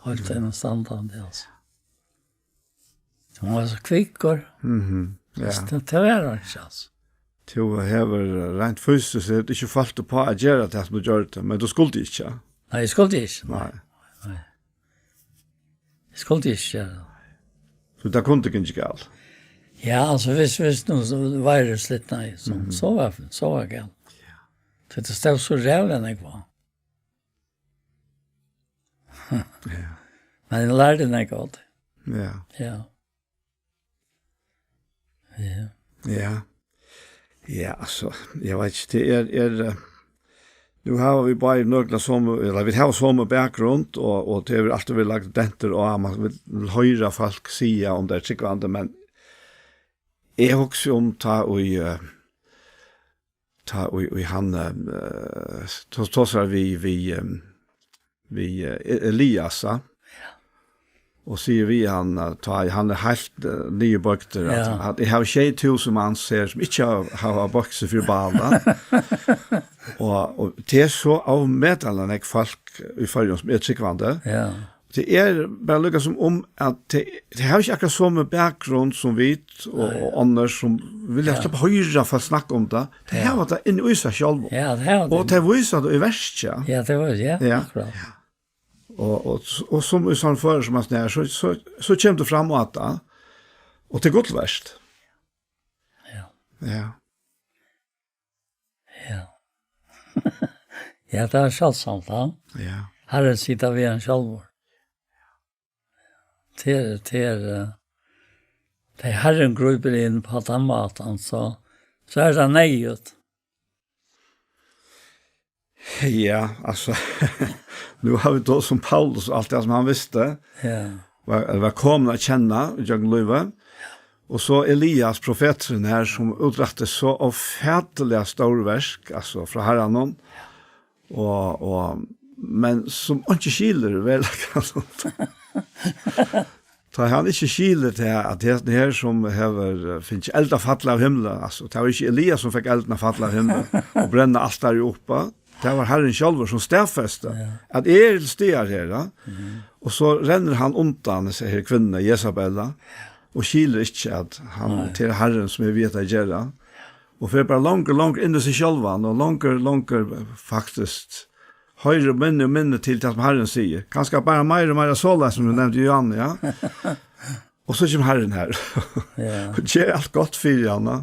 Helt hann standandi, altso. Hann var so kvikkur. Mhm, ja. Tað, tað var hann ikki, altso. Tú hevur, eh, rent fysiskt, hevur tú ikki følt upp á at gera tað sum tú gjørdi, men tú skuldi ikki, ja? Nei, eg skuldi ikki, nei. Nei. Nei. Eg skuldi ikki gera tað. So tað kundi gingið galt? Ja, altso, viss, viss nú so var tað slitið, nei, so, mhm, so var, so var galt. Ja. So tað stóð so ræðuliga nógv á. Ja. Men eg lærdi nógv av tí. Ja. Ja. Ja. Ja. Ja, altso, eg veit ikki, tað er, er, eh, nú hava vit báðir nøkur somu, ella vit hava somu bakgrund, og, og tað hevur altíð verið lagt dentur á, man vil, vil hoyra fólk siga um tað er trúgvandi, men eg hugsi um tá í, eh, tá í, í hann, eh, tó-, tosar við, við, eh, við, eh, E-, Elias, ja. Og sigur við hann, at tá hann er heilt, eh, niðurboygdur, at, ja, at eg havi sjey túsund mans her, sum ikki hava, hava boygt seg fyri Baal, ja. Og, og tað er so ómetaliga nógv fólk í Føroyum, sum er trúgvandi. Ja. Tað er bara líka sum um, at tey, tey hava ikki akkurát somu bakgrund sum vit og, nei, og onnur, sum vilja, ja, sleppa hoyra fólk snakka um tað. Tey, ja, hava tað inni í sær sjálvum. Ja, tað hava tey. Og tey vísa tað í verki. Ja, tað var, ja, ja, akkurát. Og, og, og sum í sovorðnum føri sum hansara, so, so, so kemur tað fram á tað. Og tað er gull vert. Ja. Ja. Ja. Ja, tað er sjáldsamt, ja. Ja. Harrin situr við hann sjálvur. Tað er, tað er, eh, tá Harrin grípur inn á tann mátan, so, so er tað neyðugt. Ja, altso, nú hava vit tosað um Paulus og alt tað sum hann visti. Ja. Var, var komin at kenna í gjøgnum lívið. Og so Elias, profeturin her, sum útrætti so ófatiliga stór verk, altso, frá Harranum. Og, og, men sum einki skilur veruleikan. Tá hann ikki skilur tað, at hesin her, sum hevur, eh, fingið eld at falla av himli, altso, tað var ikki Elias, sum fekk eldin at falla av himli og brenna altarið upp, tað var Harrin sjálvur, sum staðfesti, ja, at eg eri til staðar her, ja. Mhm. Og so rennur hann undan, hesi her kvinnuni, Jesabel, og skilur ikki, at hann, nei, tað er Harrin, sum er við at gera. Og fer bara longur, longur inn í seg sjálvan, og longur, longur, faktiskt, hoyrir minni og minni til tað, sum Harrin sigur. Kanska bara meira og meira soleiðis, sum tú nevndi, Johan, ja. Og so kemur Harrin her. Ja. Og ger alt gott fyri hann, ja.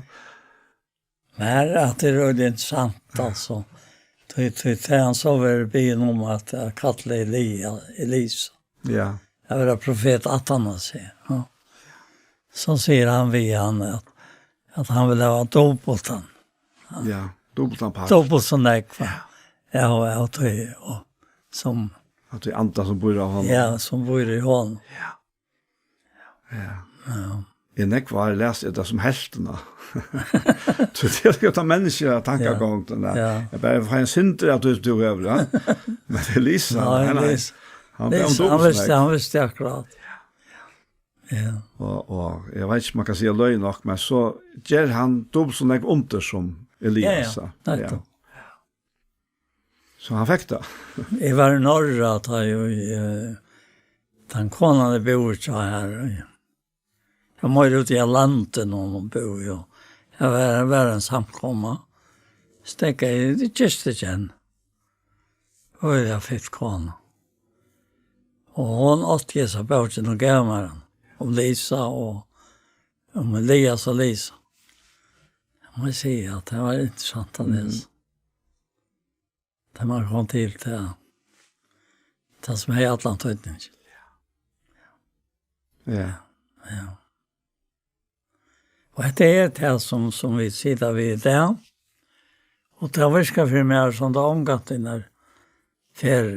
Men her er tað øgiliga interessant, altso. Tí, tí, tí hann so verður biðin um at, at kalla Elia, Elisa. Ja. At vera profet aftan á seg, ja. So sigur hann við hann at, at hann vil hava dupultan. Ja, dupultan part. Dupult so nógv, va? Ja. Ja, og, og tí, og sum, at tí anda sum býr á honum. Ja, sum býr í honum. Ja. Ja. Ja. Eg nógv ár las eg tað sum helvtina. So tað er skjóta menniskja tankagongd, ja, ja. Eg bara fái ein sindur av tí tú hevur, ja. Men tað er Lisa, nei, nei, nei. Lisa. Hann bað um, Lisa, hann dupult so visti, nógv. Hann visti akkurát. Ja. Og, og eg veit ikki, um man kann siga løgn nokk, men so ger hann dupult so nógv undir sum Elias, ja, ja, ja. Nettupp. So hann fekk tað. Eg var í Norra, tá eg, eh, tann konan eg búði hjá her, eh, tað var meira úti á landi, hon búði, og her var, var ein samkoma. Stekkaði, eg gisti ikki enn. Øgiliga fitt kona. Og hon átti hesa bókina og gav mær hana. Um Lisa og um Elias og Lisa. Eg má siga at tað var interessant at lesa. Tá man kom til tað, tað sum hevði allan týdning. Ja. Ja. Og hetta er tað sum, sum vit sita við í dag. Og tað virkar fyri meg sum tað ongantíð er fer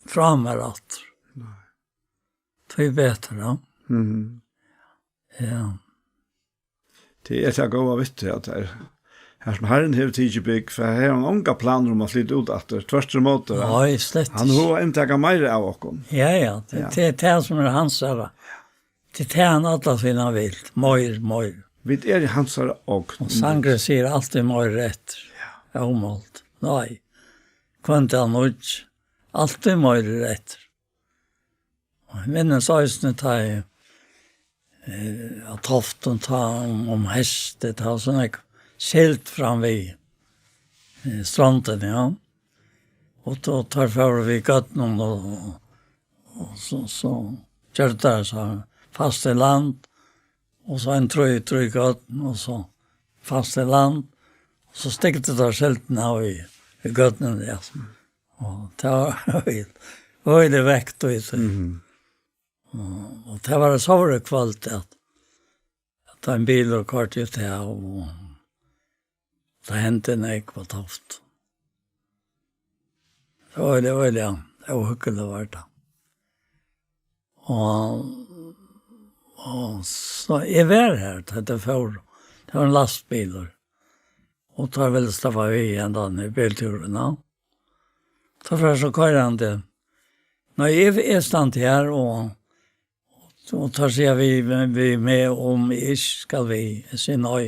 frá mær aftur. Nei. Tí betur, ja. Mhm. Ja. Tað er tað góða við tí, at tað er, Har sum Harrin hevur tikið bygg, for her hevur hann ongar planir um at flyta út aftur. Tvørturímóti, va? Nei, slett Hann ikki. Hevur at inntaka meira av okkum. Ja, ja, tað, Ja. tað er tað sum er hansara. Tað er tað hann alla tíðina vil. Meir, meir. Vit eru hansara ogn. Og sangurin sigur altíð meir eftir. Ja. Ómált. Nei. Hvønn dag nýggj. Altíð meir eftir. Og eg minnist eisini tá eg, eh, á Toftum tá um, um heystið, tá var so nógv sild fram við, eh, strondini, ja. Og tá, tá fóru vit í gørnum og, og, og so, so gjørdu teir so fast í land, og so ein trý, trý gørn, og so fast í land, og so stiktu teir sildina í, í gørnum, ja. Og tað var øgiliga, øgiliga vekt í tí. Mhm. Og, og tað var so kvøld at, at ein bilur koyrdi út her, og tað hendi nógv á Toft. Tað var øgiliga, øgiliga óhugnaligt var tað. Og, og so eg var har, tá tað fór. Tað var ein lastbilur. Og tá vildi stoppa við hendan í biltúrin, ja. Tá fer so koyrandi. Nei, eg, eg standi her, og, og tá siga vit, vit, vit meg um eg ikki skal við. Eg sigi nei.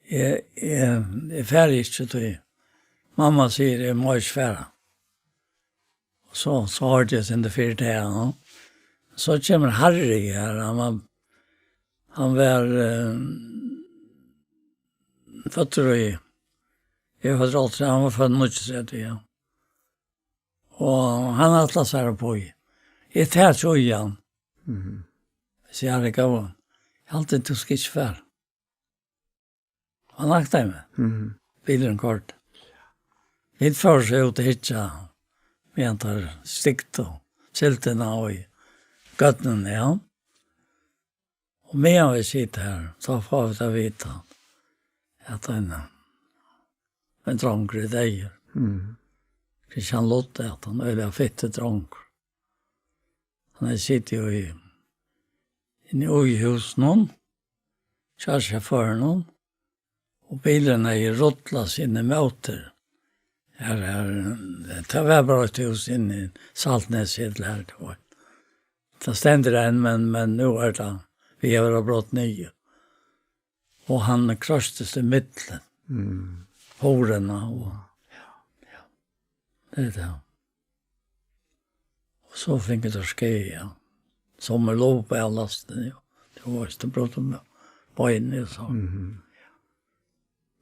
Eg, eg, eg fari ikki, tí mamma sigur, eg má ikki fara. So, so hoyrdi eg sindur fyri tað, ja. So kemur Harry her, hann var, hann var, eh, føddur í, eg var føddur í, hann var føddur í níggjuogtretivu, ja. Og hann ætlar sær upp í. Eg taki í hann. Mhm. Sigur Harry, góði, eg haldi, tú skal ikki fara. Hann aktaði meg. Mhm. Bilurin koyrdi. Vit fóru so út at hyggja, meðan teir stiktu sildina í gørnini, ja. Og meðan vit sita her, so fáa vit at vita, at ein, ein drongur er deyður. Mhm. Christian Luther æt hann, øgiliga fittur drongur. Hann hevði sitið í, inni í húsinum, hjá sjåførinum, og bilurin hevði rullað seg inn ímóti. Her, her, tað var bara eitt hús inni í Saltnesi, ella har, tað var. Tað stendur enn, men, men nú er tað, vit hava brotið niður. Og hann kroystist ímillum Mm. hurðina og, ja, ja. Tað er tað. Og so fingu teir skaða. Sum er lopið av lastini, ja. Tað var víst brotið beinið, so. Mhm.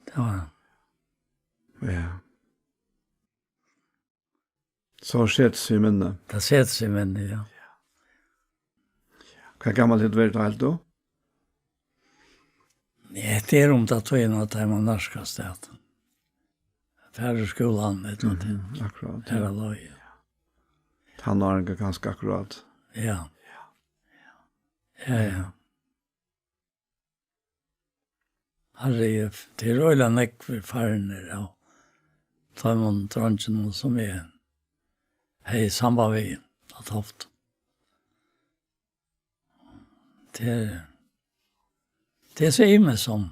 Tað var Ja. So setir seg í minni. Tað setir seg í minni, ja. Hvat gamal hevur tú verið tá, helt tú? Ja, tað er um tað tíðina, at eg má nærkast at fara í skúlan, ella Mhm, akkurát, Tað er ja. Løgið. Tannáringar kanska akkurát. Ja. Ja, ja. Harry, tað er øgiliga nógvir farnir av teimum dreingjunum, sum eg hevði samband við á Toft. Tað er, tað er so ymiskt sum,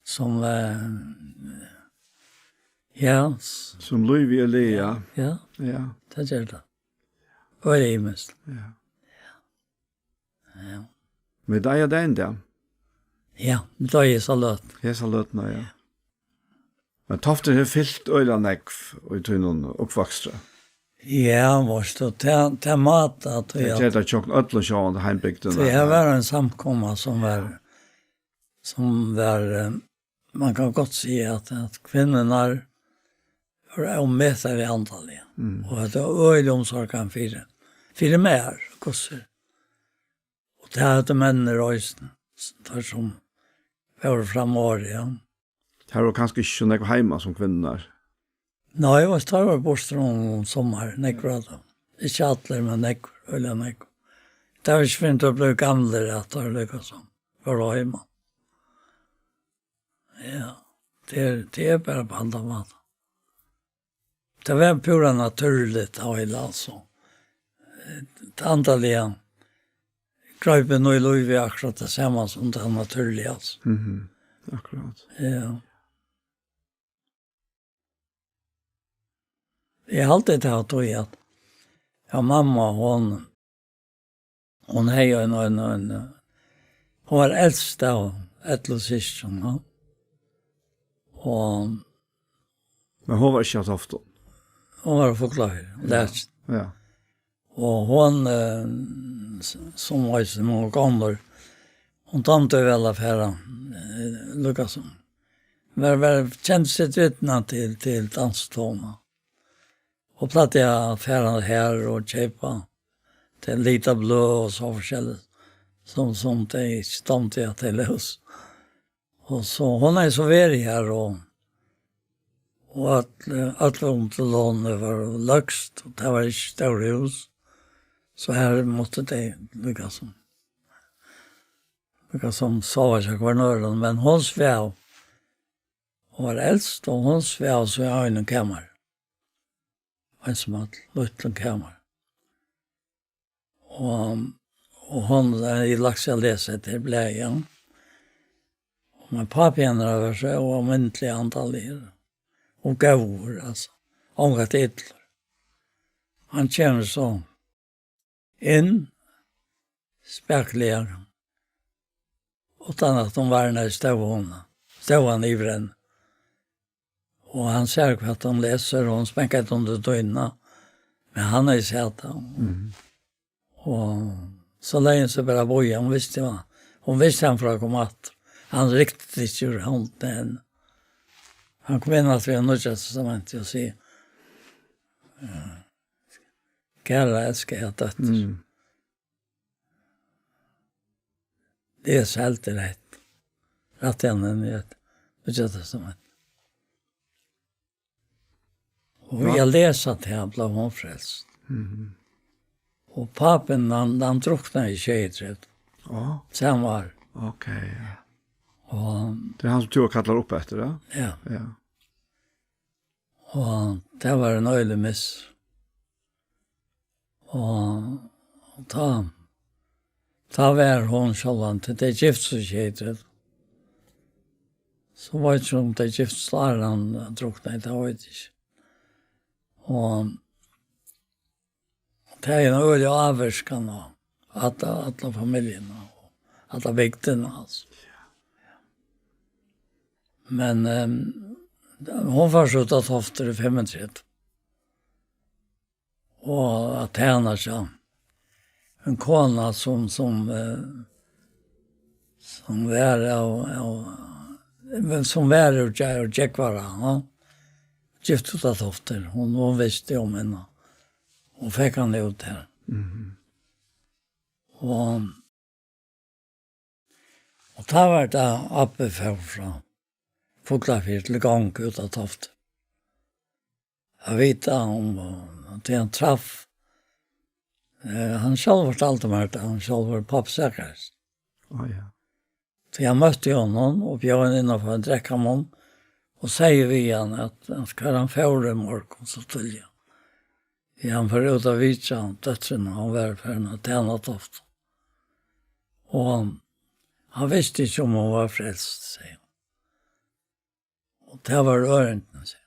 sum, eh, ja, s- Sum lívið er liðað. Ja, Ja. tað ger tað. Og er ymiskt. Ja. Ja. Men vit eiga tað enn, ja. Ja, vit eiga hesa løtuna. Hesa løtuna, ja. Men Toftir hevur fylt øgiliga nógv í tínum uppvøkstri. Ja, veitst tú, tað, tað má tað, at Tað ger tað hjá okkum øllum sjálvandi, heimbygdina. Tí her var ein samkoma sum var, sum var, eh, man kann gott siga, at, at kvinnurnar vóru ómetaliga andaliga. Mm. Og hetta var øgiliga umsorgan fyri, fyri mær, hvussu. Og tað høvdu menninir eisini, s-, teir sum vóru framorðið, ja. Teir vóru kanska ikki so nógv heima sum kvinnurnar. Nei, og teir vóru burtur um, um summar, nógvir av teimum. Ikki allir, men nógvir, øgiliga nógvir. Tað var ikki fyrr enn teir blivu gamlir, at teir líkasum vóru heima. Ja, tað er, tað er bara á handan mátan. Tað var púra natúrligt av heila, altso. Tað andaliga greip inn í lívið akkurát tað sama sum tað natúrliga, altso. Mhm, akkurát. Ja. Eg haldi, tað var tí, at, ja, mamma, hon, hon hevði ein, ein, ein, hon var elst av ellivu systrum, ja. Og Men hon var ikki av Toftum? Hon var av Fuglafirði, ja. Ja. Og hon, eh, s-, sum var so mong onnur, hon dámdi væl at fara, eh, líkasum. Var, var, kendi seg drivna til, til danstoguna. Og plagdi at fara her og keypa til lita bløð og so forskelligt, sum, sum tey ikki dámdi at tey las. Og so, hon hevði so verið her, og, og at, eh, øll undirlønini var løgst, og tað var ikki stór hús, so her mátti tey líkasum, líkasum sova hjá hvørjum øðrum, men hon svav, hon var elst, og hon svav so í einum kamari. Einsamøll, lítlum kamari. Og, og hon, eh, hevði lagt seg at lesa hetta her blaðið, ja. Men pápi hennara var so óalmindiliga andaligur og góður, altso. Ongantíð illur. Hann kemur so inn, spakuliga, uttan at hon varnar stóvan, stóvan yvir henni. Og hann sær, hvat hon lesur, og hon smenkar undir dýnuna. Men hann hevði sæð tað. Mhm. Og so legði hon seg bara at bíða, hon visti, hvat, hon visti, hann fór at koma aftur. Hann rykti ikki úr hondini á henni. Hann kom inn aftur í Nýggja Testamentið og sigur, eh, "Kæra elskaða dóttir." Mm. Les heldur hetta. Rætt í hana inn í eitt Nýggja Testament. Og við at lesa tað, bleiv hon frelst. Mhm. Og pápin, hann, hann druknaði í sjeyogtretivu. Á. Sama ár. Ok, ja. Og Tað er hann, sum tú kallar upp eftir, ja? Ja. Ja. Og tað var ein øgilig miss. Og, og tá, tá var hon sjálvandi, tey giftust ikki, so veit ikki, um tey giftust áðrenn hann druknaði, tað veit eg ikki. Og tað er ein øgilig ávirkan á alla, alla familjuna og alla bygdina, altso. Men, ehm, hon fór so út á Toftir í fimmogtretivu. Og at tæna seg. Ein kona sum, sum, eh, sum var av, av, men sum var úr Gje-, úr Gjógvara, ja. Gift út á Toftir. Hon, hon visti um hana. Hon fekk hana út har. Mhm. Og Og tá var tað, abbi fór frá Fuglafirði til gongd út á Toft. At vita um, um tað hann traf. Eh, hann sjálvur fortaldi mær tað, hann sjálvur, pápi Zacharias. Á, ja. Tí hann møtti honum og bjóð hann inn at fáa ein drekkamunn og segði við hann at, at hvar hann fór í morgun so tíðliga. Ja, hann fór út at vitja dóttrina, hon var farin at tæna Toftum. Og hann, hann visti ikki, um hon var frelst, segði hann. Og tað var ørindan, segði hann.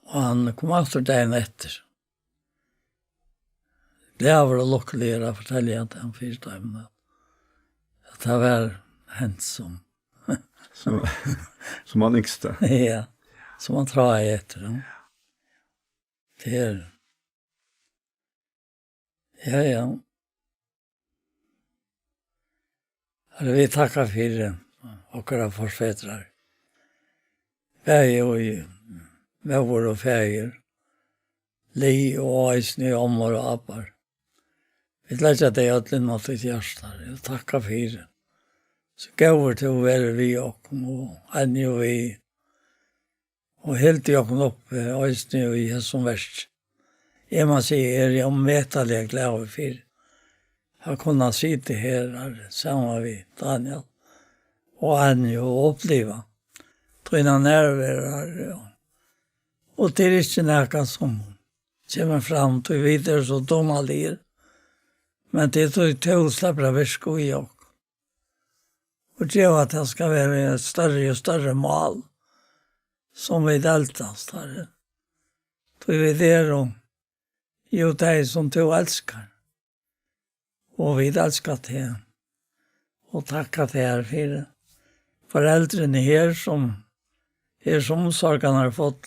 Og hann kom aftur dagin eftir. Glaður og lukkuligur at fortelja at hann fyri teimum, at, at tað var hent sum. Sum, sum hann ynskti. Ja, sum hann tráði eftir, ja. Tað er. Ja, ja. Herre, vit takka fyri okkara forfedrar. Bæði í móður og faðir, lið og eisini í ommur og abbar. Vit leggja tey øll inn á títt hjarta, Herre, og takka fyri. So góður tú verður við okkum og einnig og við og hildi okkum uppi, eisini í hesum verki. Eg má siga, eg eri ómetaliga glaður fyri at kunna sita her, Harri, saman við Daniel og Anju og uppliva tína nærveru, Harri, og, og tað er ikki nakað sum kemur fram, tí vit eru so dugnaligir, men tað er tí tú sleppur at virka í okkum. Og geva, at tað skal vera eitt størri og størri mál, sum vit eldast, Harri. Tí vit eru jú tey, sum tú elskar. Og vit elska teg. Og takka tær fyri foreldrini her, sum er sum sorgarnar full.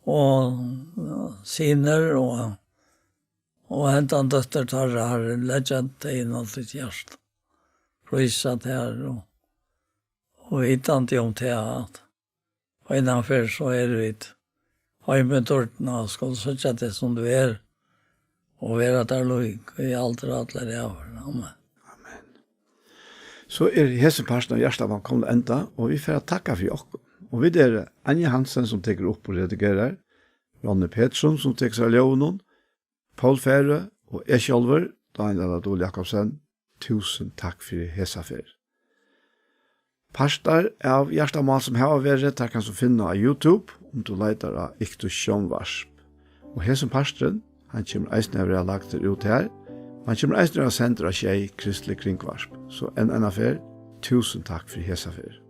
Og, ja, synir og, og hendan dóttir teirra, Harri, leggja tey inn á títt hjarta. Prísa tær og, og vitandi um tað, at og innanfyri so eru vit heima í dýrdina og skulu síggja teg sum tú er, og vera tær lík í aldur allar ævir. Amen. Amen. So er hesin parturin av Hjartamál komin at enda, og vit fara at takka fyri okkum. Og vit eru Anja Hansen, sum tekur upp og redigerar, Ronny Petersson, sum tekur sær av ljóðinum, Poul Færø og eg sjálvur, Daniel Adol Jakobsen, túsund takk fyri hesa ferð. Partar av Hjartamál sum hava verið, tær kanst tú finna á YouTube, um tú leitar á Iktus Sjónvarp. Og hesin parturin, hann kemur eisini at vera lagdur út har, og hann kemur eisini at vera sendur á Sjey Kristlig Kringvarp. So enn eina ferð, túsund takk fyri hesa ferð.